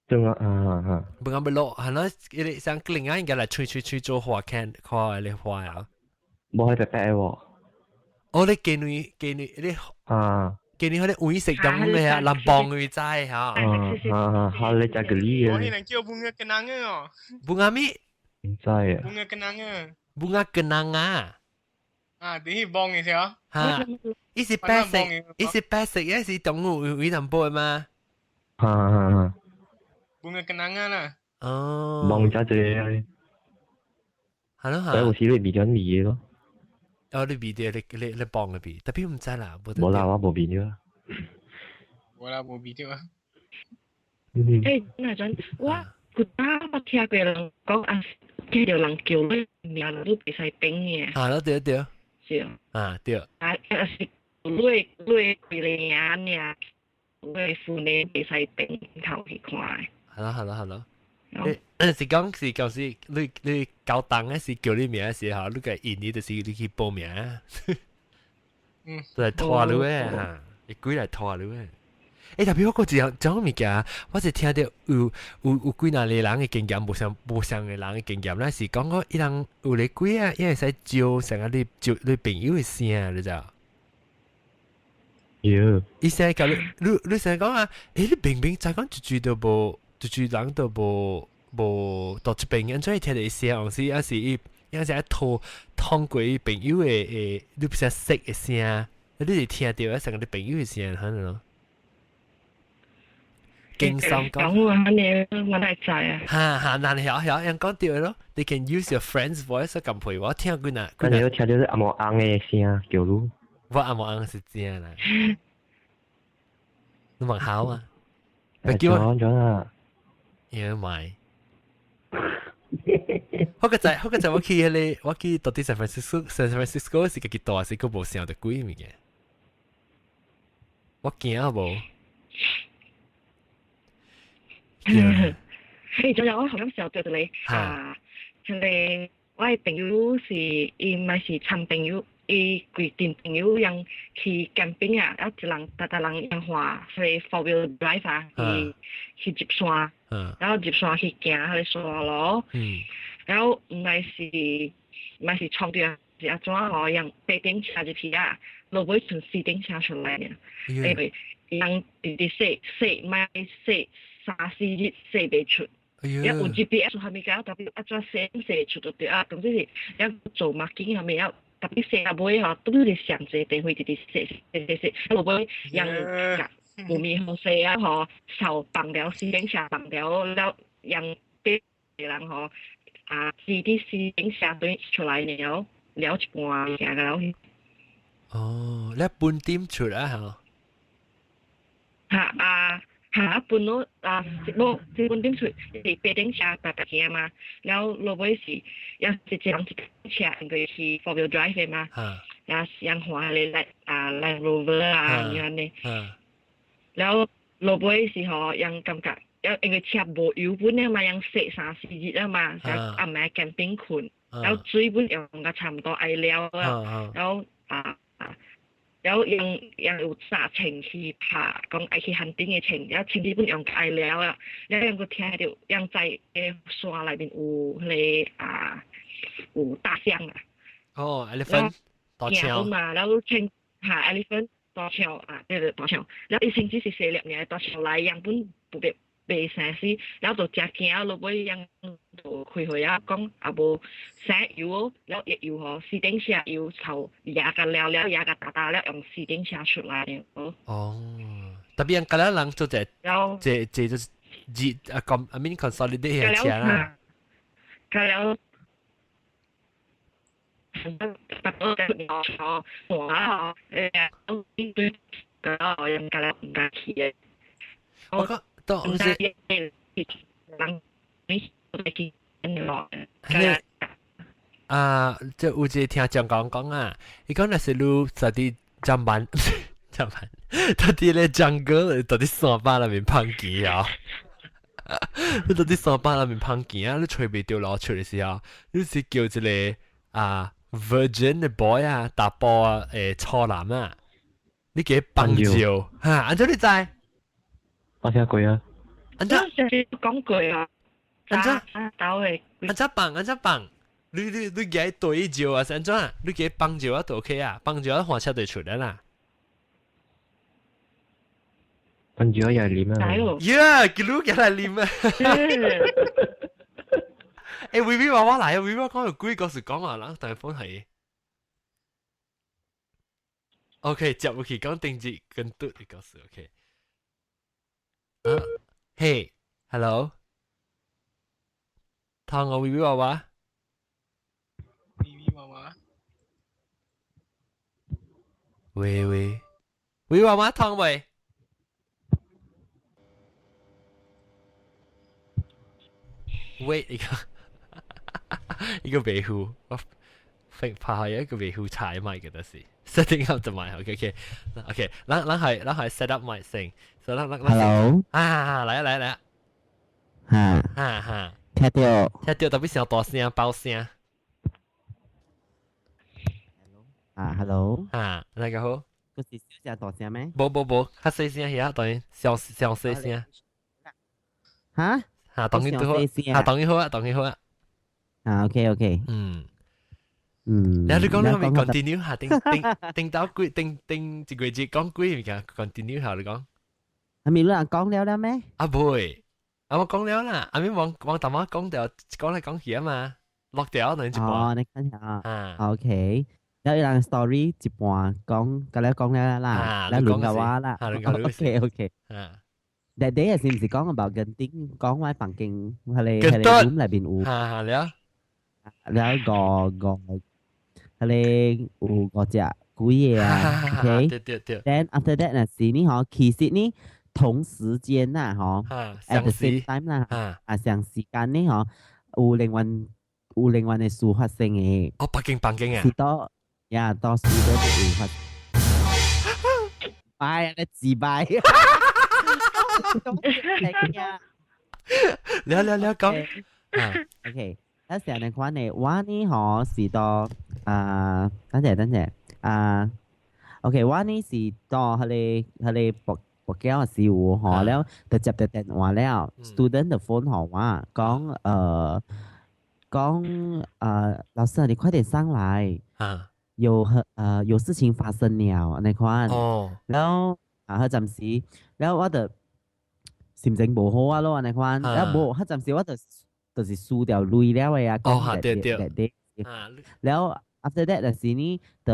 對啊，啊啊。不敢乜落，係咯，伊像另外應該來吹吹吹做花看看你花啊。無係白白喎。哦，你見女見女你啊，見女佢哋會食咁嘅啊，南幫佢知嚇。啊啊，哈！你食個你我彼叫 bunga kenanga 哦。 Bunga 咩？唔知啊。 Bunga kenanga。 Bunga kenanga。啊，你去幫嘅時候。嚇！伊是白色，伊是白色，伊是動物有淡薄嘛。哈哈哈。 Bunga kenanga 啦。哦。望只隻。係咯係。有時你味緊味咯。哦，你味啲，你你你幫嘅味，特別唔知啦，無啦，我無味咗。無啦，無味咗啊。欸，那陣我古早捌聽過人講啊，聽著人叫你名，你袂使頂嘅。啊，對對。是啊。啊，對。啊，是你你幾個名爾，你婦女袂使頂頭去看。係咯係咯係咯。誒，是講是舊時你你高檔嘅是叫你名時候，你個印尼就是你去報名。嗯。就係拖你嘅嚇，伊鬼來拖你嘅。欸，特別我個一樣種物件，我是聽著有有有幾若個人的經驗，無相無相的人的經驗，咱是講講伊人有咧鬼啊，伊會使招成個你招你朋友的聲，你知？有。伊聲共你，你你成日講啊，欸，你明明知講一句都無，一句人都無無到這邊，按怎會聽著伊聲？有時抑是伊，抑是愛通通過伊朋友的的，你不是識的聲，你是聽著啊，成個你朋友的聲，可能咯。經常講我按呢，我哪會知啊？哈哈，難曉曉，人講對咯。They can use your friend's voice 咁陪我聽幾若。咁你聽著阿毛翁的聲叫你。我阿毛翁是正啦。你問好啊？叫我咗啊？因為我個仔，我個仔，我去彼個，我去到底 San Francisco，San Francisco 是家己住，是閣無想著鬼物件。我驚無。嘿，仲有我頭先時候對著你啊，人哋我的朋友是伊嘛是參朋友，伊規陣朋友用去 camping 啊，啊一人逐逐人用換彼個 four wheel drive 啊，去去入山，然後入山去行彼個山路，然後毋知是毋知是衝著是按怎吼，用八頂車入去啊，落尾剩四頂車出來爾，因為人直直踅踅莫踅三四日踅袂出，抑有 GPS 啥物件，特別按怎踅踅出就對啊，總之是抑做 marking 啥物啊，特別踅到尾吼，拄是上濟地方直直踅踅踅踅，啊落尾人共無面好勢啊吼，手綁了四頂車綁了了，讓別人吼啊，自佇四頂車對出來了，了一半行了。哦，你半點出啊吼？嚇啊！嚇半路啊，無這半點出是八頂車白白行嘛，然後落尾是也是一人一車，因為是 four wheel drive 的嘛，也是用換彼個來啊 Land Rover 啊按呢，然後落尾是吼，用感覺，因為車無油本了嘛，用踅三四日了嘛，暗暝 camping 睏，然後水本用甲差毋多愛了啊，然後啊啊。然後用用有紮穿去拍，講愛去漢頂的穿，然後穿基本用愛了啊，然後用閣聽著，用在個山內面有彼個啊有大象啊。哦，elephant 大象嘛，然後穿嚇 elephant 大象啊，對對大象，然後伊甚至是細粒爾大象來，樣本不別袂生死，然後就誠驚，落尾樣就開會啊，講啊無省油，然後油吼四頂車油頭壓甲了了，壓甲大大了，用四頂車出來的。哦，特別人隔了人做這，這這就是熱啊，咁 I mean consolidate 嘅車啦。隔了，我講當是。啊，這有一個聽講講講啊，伊講若是你在佇棧板，棧板，在佇咧 jungle，在佇山壩內面碰見啊，你在佇山壩內面碰見啊，你揣袂著路出的時候，你是叫一個啊 virgin 的 boy 啊，查埔啊，誒處男啊，你給幫照，哈，按怎你知？我聽過啊。按怎講過啊？按怎？按怎放？按怎放？你你你舉對照啊？是按怎？你舉幫照啊，就 OK 啊，幫照啊，換車就出來啦。幫照也啉啊！耶，佢擼起來啉啊！欸，微微娃娃來啊！微微講有鬼故事講啊，人大風係。OK，接落去講定字跟嘟的故事。OK。啊，嘿，Hello，聽我微微娃娃。微微娃娃。喂喂，微娃娃聽未？喂，你講。一個維護，我拍一個維護踩咪嘅，就是 setting up 就咪，OK OK OK，咱咱係咱係 set up 咪先，所以咱咱咱 Hello，啊，來啊來啊來啊，哈，哈哈，聽到，聽到特別上大聲爆聲。啊，Hello，啊，那個好，嗰是小聲大聲咩？無無無，較細聲遐，當然小小細聲。哈？嚇，當然都好，嚇，當然好啊，當然好啊。啊，OK OK，然後你講你咪 continue 下，頂頂頂到幾頂頂一個月講幾物件 continue 下你講。係咪有人講了了咩？啊唔會，啊我講了啦，阿咪往往大媽講掉，講嚟講去啊嘛，落掉等於一半。哦，你看下啊，OK。有一人 story 一半講，甲你講了啦，แล้ว輪到我啦。OK OK。啊。 That day 是毋是講 about genting 講我房間，彼個 room 內邊有。哈哈了。了五五，彼個有五隻鬼个啊，OK。對對對。 Then after that 若是呢吼，其實呢同時間啦吼，at the same time 啦，啊相時間呢吼，有另外的事發生的。哦，北京北京啊。是到呀，到時都有發。拜啊，你自拜。了了了講。 OK，啊成日款的，我呢吼是到啊，等陣等陣啊，OK，我呢是到彼個博博交的時候吼，了就接到電話了，student 的 phone 予我講老師你快點上來，有事情發生了，按呢款，了啊，彼陣時，了我就心情無好啊咯，按呢款，了無，彼陣時我就是輸掉鐳了的啊，哦，對對，對，了 after that 就是呢，就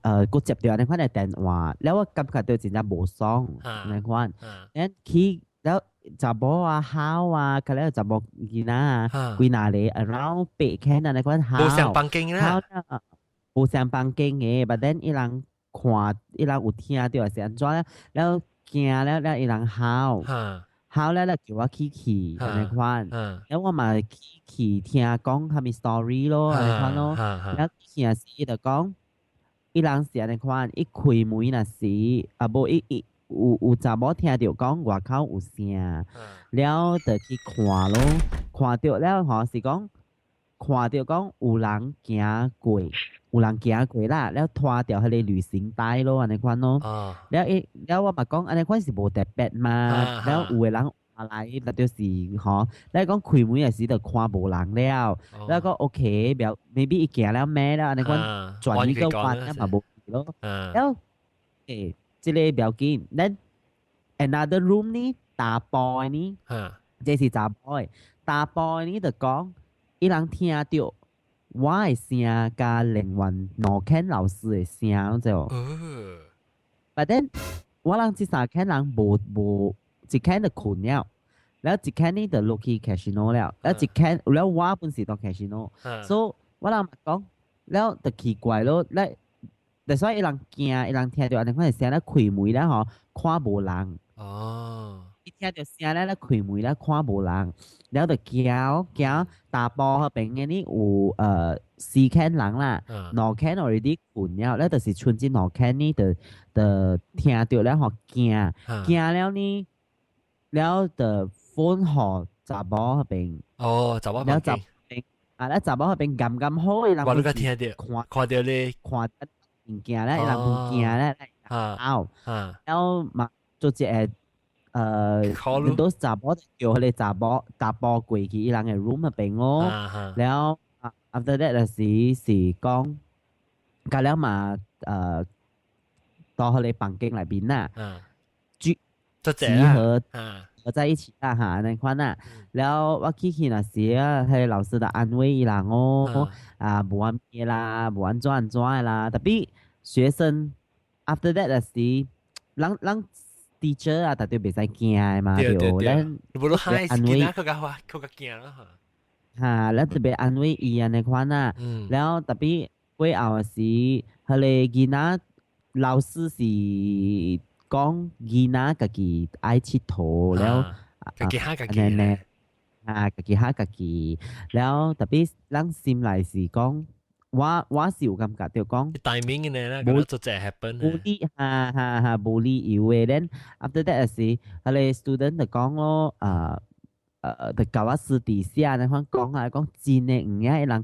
閣接到按呢款的電話，了我感覺到真正無爽，按呢款，then 去了查某啊哭啊，佮了查某囡仔啊，幾若個 around 八間按呢款哭，無相房間啦，無相房間的，but then 伊人看，伊人有聽著是按怎了，了驚了了伊人哭。哭了了叫我去去按呢款，了我嘛去去聽講啥物 story 咯，按呢款咯，了去時伊就講，伊人是按呢款，伊開門若是，啊無伊伊有查某聽著講外口有聲，了就去看咯，看著了吼是講，看著講有人行過，有人行過啦，了拖著彼個旅行袋咯，按呢款咯，了伊了我嘛講按呢款是無特別嘛，了有的人來，那就是吼，你講開門的時就看無人了，了講 OK，表 maybe 伊行了咩了，按呢款轉一個彎嘛無去咯，了這個不要緊，then another room 呢，查埔的呢，這是查埔的，查埔的呢就講，伊人聽著我的聲佮另外兩間老師的聲就，but then 我人這三間人無無一間就睏了。了一間呢就落去 casino 了，了一間了我本是到 casino，所以我人講了就奇怪咯，了，所以伊人驚，伊人聽著按呢款聲咧開門咧吼，看無人。伊聽著聲咧咧開門咧看無人，了就驚驚查埔彼邊的呢有四間人啦，兩間 already 睏了，了就是剩這兩間呢就就聽著了吼驚，驚了呢，了就 phone 予查某彼邊。哦，查某了查邊啊，了查某彼邊剛剛好伊人我都聽著，看看著咧，看物件咧，伊人有驚咧，拗，了嘛做一個都查某叫彼個查某查埔過去伊人的 room 彼邊咯，了 after that 就是是講，佮了嘛到彼個房間內邊啦，聚集合合在一起啦哈，按呢款啦，了我去去那時啊，彼個老師就安慰伊人哦，啊無按咩啦，無按怎按怎的啦，tapi 學生 after that 就是人人 teacher 啊，絕對袂使驚的嘛，對，咱無論安慰，較較較較驚啦哈，咱特別安慰伊按呢款啊，了 tapi 過後的時，彼個囡仔老師是講囡仔家己愛𨑨迌了，家己嚇家己。按呢。啊，家己嚇家己，了 tapi 咱心內是講，我是有感覺著講 timing 嘅呢，咁就這 happen。無理哈哈哈，無理由嘅。then after that 是，彼个 student 就講咯，就共我私底下那款講啊，講真嘅有影人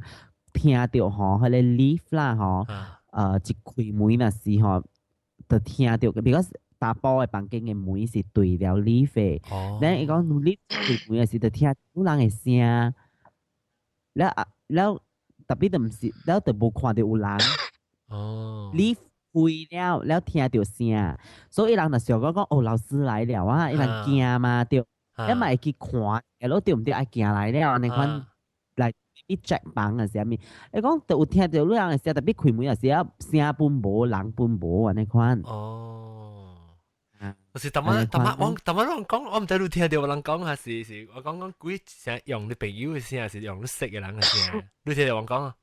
聽著吼，彼个 lift 啦吼，一開門若是吼，就聽著，because 查埔嘅房間嘅門是對著 lift 嘅，then 伊講 lift 開門時就聽有人嘅聲，了啊了 tapi 就毋是，了就無看著有人。lift 開了，了聽著聲，所以人就想講講哦，老師來了啊，伊人驚嘛對，你嘛會去看，會囉對毋對？愛行來了，按呢款來去 check 房啊啥物？伊講就有聽著有人嘅聲，tapi 開門嘅時啊，聲本無，人本無按呢款。就是逐擺逐擺我逐擺攏講，我毋知你聽著有人講，還是是我講講鬼聲用你朋友嘅聲，還是用你識嘅人嘅聲？你聽著我講啊？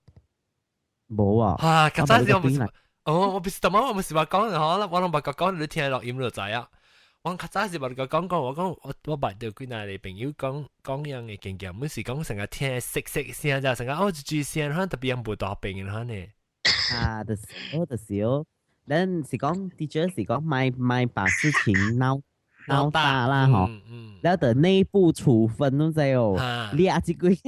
無啊！啊，較早時我毋是，哦，我不是逐擺我毋是話講，吼，我攏捌甲講，你聽錄音就知啊。我較早時捌甲講講，我講我捌著幾若個朋友講講樣嘅經驗，每是講成日聽識識聲，就成日哦一句聲，可能特別樣無大病嘅可能。啊，就是哦，就是哦。咱是講 teacher 是講莫莫把事情鬧鬧大啦，吼，了就內部處分攏知哦，掠一幾個人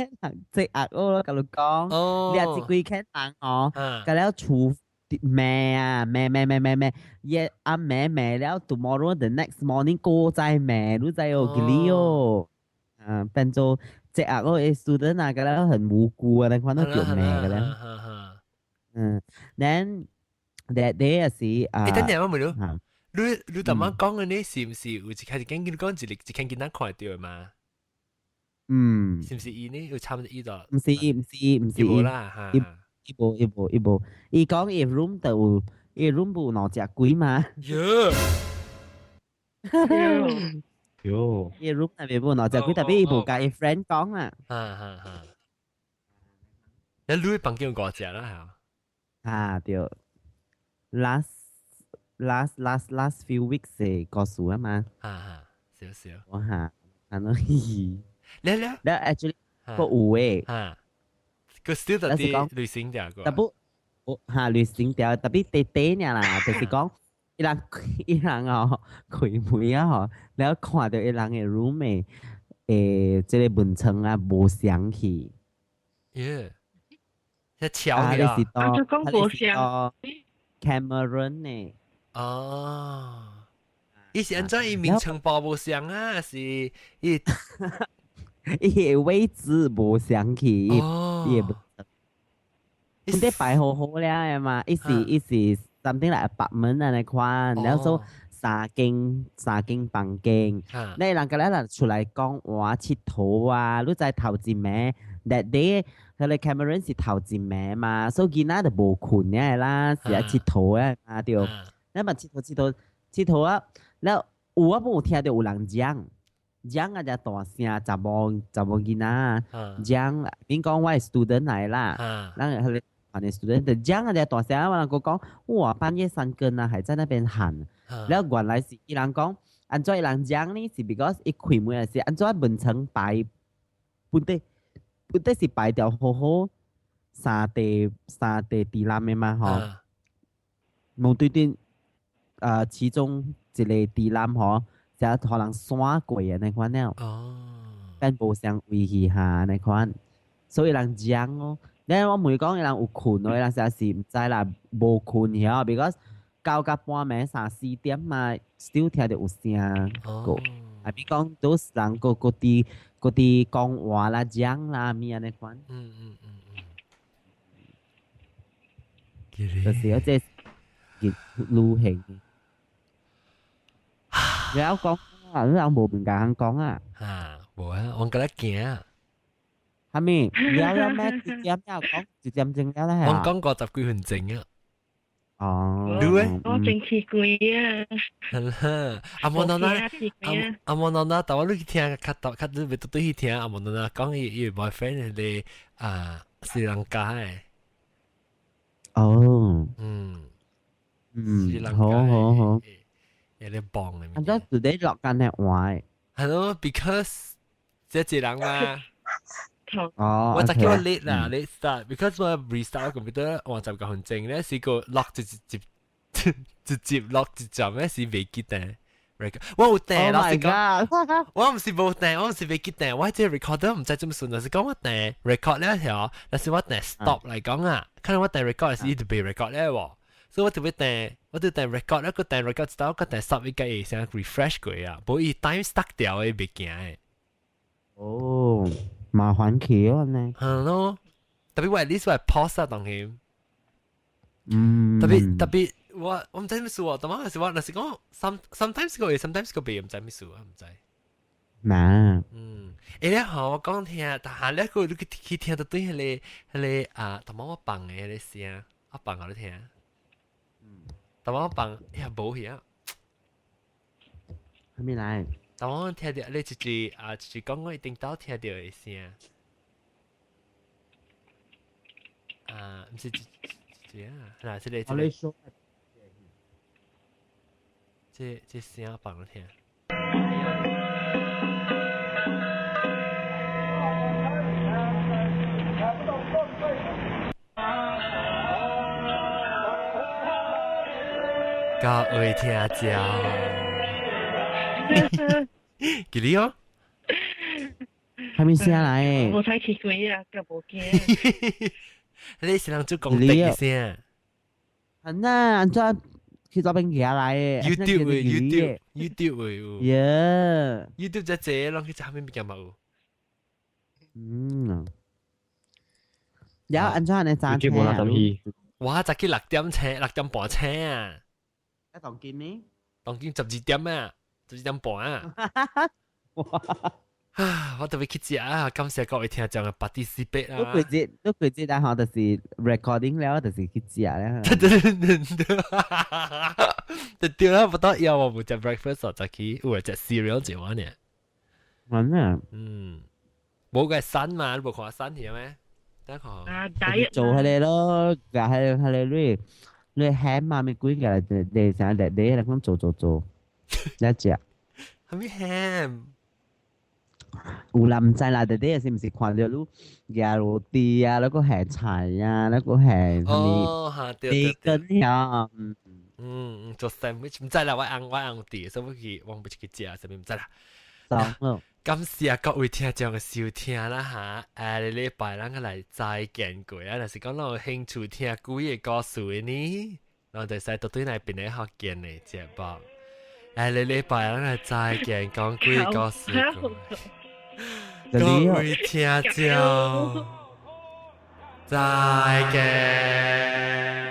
這壓我共你講，掠一幾個人哦，共了處罵啊罵罵罵罵罵，伊啊罵罵了，tomorrow the next morning 閣再罵，你知哦，記哩哦，啊變做這壓我的 student 啊，共了很無辜啊，你看到著罵共了，then that day 也是啊，欸，等陣我問你，你你頭先講嘅呢，是毋是有一開始見見講一個一間囡仔看著嘛？嗯，是毋是伊呢？有參伊就？毋是伊，毋是伊，毋是伊啦，哈，伊無伊無伊無，伊講伊 room 就有，伊 room 無兩隻鬼嘛。喲，喲，伊 room 內面無兩隻鬼，tapi 伊無共伊 friend 講啊。哈哈哈。你你房間有五隻啦，嚇？啊對。last last last last few weeks 嘅故事啊嘛。哈哈，少少。我嚇，啊喏，嘻。了了。了 actually 個有誒。哈。個 still 就啲旅行條個。 tapi 我嚇旅行條，tapi 短短爾啦，就是講伊人伊人哦開門啊吼，了看著伊人嘅 room 嘅這個門窗啊無雙去。耶！一敲去啊！啊，就講無雙。 Cameron 呢？哦，伊是按怎伊名稱報無相啊？是伊伊個位置無相去，伊個伊得擺好好了的嘛，伊是伊是 something like apartment 按呢款，然後說三間三間房間，你人個咧出來講話𨑨迌啊，你知頭一暝，that day 彼個 Cameron 是頭一暝嘛，所以囡仔就無睏的啦，是愛𨑨迌的嘛對，你嘛𨑨迌𨑨迌𨑨迌啊，了有我無聽著有人講。講啊只大聲，查某查某囡仔講，免講我係 student 來啦，咱彼個反正 student 就講啊只大聲，我人閣講，哇半夜三更啊，還在那邊喊，了原來是伊人講，按怎伊人講呢？是 because 伊開門時，按怎門窗擺，本底本底是擺條好好三塊三塊地欄的嘛吼，無對對，其中一個地欄吼。就可能刷過的那款了，但無相位去下那款，所以人講哦。你我問講伊人有睏哦，伊人實是毋知啦，無睏曉，because 9到半暝三四點嘛，still 聽著有聲個。啊，比講都是人閣閣佇閣佇講話啦、講啦，物按呢款。就是嗰隻旅行。你有講啊？你有無物件通講啊？啊，無啊，我覺得驚。係咪？了了咩？一點了講一點鐘了啦。我講50幾分鐘啊。哦。你咧？我真奇怪啊！係啦，阿莫娜娜，阿阿莫娜娜，但我你去聽，較較較你袂對去聽阿莫娜娜講伊伊 boyfriend 係啊斯里蘭卡的。哦。好好好。有啲棒嘅。啊，這 today 落緊係壞。係咯，because 這一人嘛。哦，我就叫我 late 啦，late start，because 我 restart computer 換10個分鐘咧，試過 lock 直接直接 lock 一站咧是袂記得。我有訂，老實講，我毋是無訂，我毋是袂記得，我這 recorder 毋知怎麼算，就是講我訂 record 了條，但是我訂 stop 來講啊，可能我訂 record 是伊就袂 record 了喎，所以我就欲訂，我就訂 record 了，閣訂 record 一道，閣訂 stop 伊個會先 refresh 過啊，無伊 time stuck 掉的袂行的。哦，麻煩去哦呢。係咯，特別我 at least 我 pause 啊，當然。嗯。特別特別。我毋知咩事喎，但係是我，若是講 sometimes 個會，sometimes 個袂，毋知咩事啊，毋知。嗱。嗯，欸咧吼，我講聽，但係咧個你去聽到對彼個啊，淡薄我放的彼個聲，我放予你聽。嗯。淡薄我放，哎呀，無去啊。啥物來？淡薄我聽著你一句啊，一句講我一定到聽著的聲。啊，毋是一一啊，嗱，這個這個。這這聲放你聽。各位聽眾，記得哦。啥物聲來？無睇見過啊，閣無驚。你是人做講的聲？係啊，按怎去左邊行來的？YouTube 的 YouTube YouTube 的有。耶！YouTube 這濟攏去查啥物件嘛有。嗯。有按怎按呢早醒？我早起6點醒，6點半醒啊。啊，當今呢？當今12點啊，12點半啊。啊！我特別去食啊！感謝各位聽眾嘅 participate 啊！你規節，你規節然後就是 recording 了，就是去食了。對對對對，對對啦，不到要我無食 breakfast 就去有食 cereal 一碗呢。真啊。嗯，無個山嘛，你無看山去咩？等看。啊，做彼个咯，共彼个彼个你你 ham 嘛，咪鬼個，你啥你你來講做做做，一食。啥物 ham？有啦，毋知啦，弟弟是毋是看著你夾肉蒂啊，那個係菜啊，那個係啥物？哦，哈，對對對。培根呀，嗯嗯，做 sandwich 毋知啦，我翁我翁佇，所以我去我欲去食，啥物毋知啦。感謝各位聽眾嘅收聽啦嚇，下個禮拜咱閣來再見過啊！若是講咱有興趣聽鬼个故事的呢，咱就使到對來邊個福建的節目。下個禮拜咱來再見講鬼故事。各位聽眾，再見。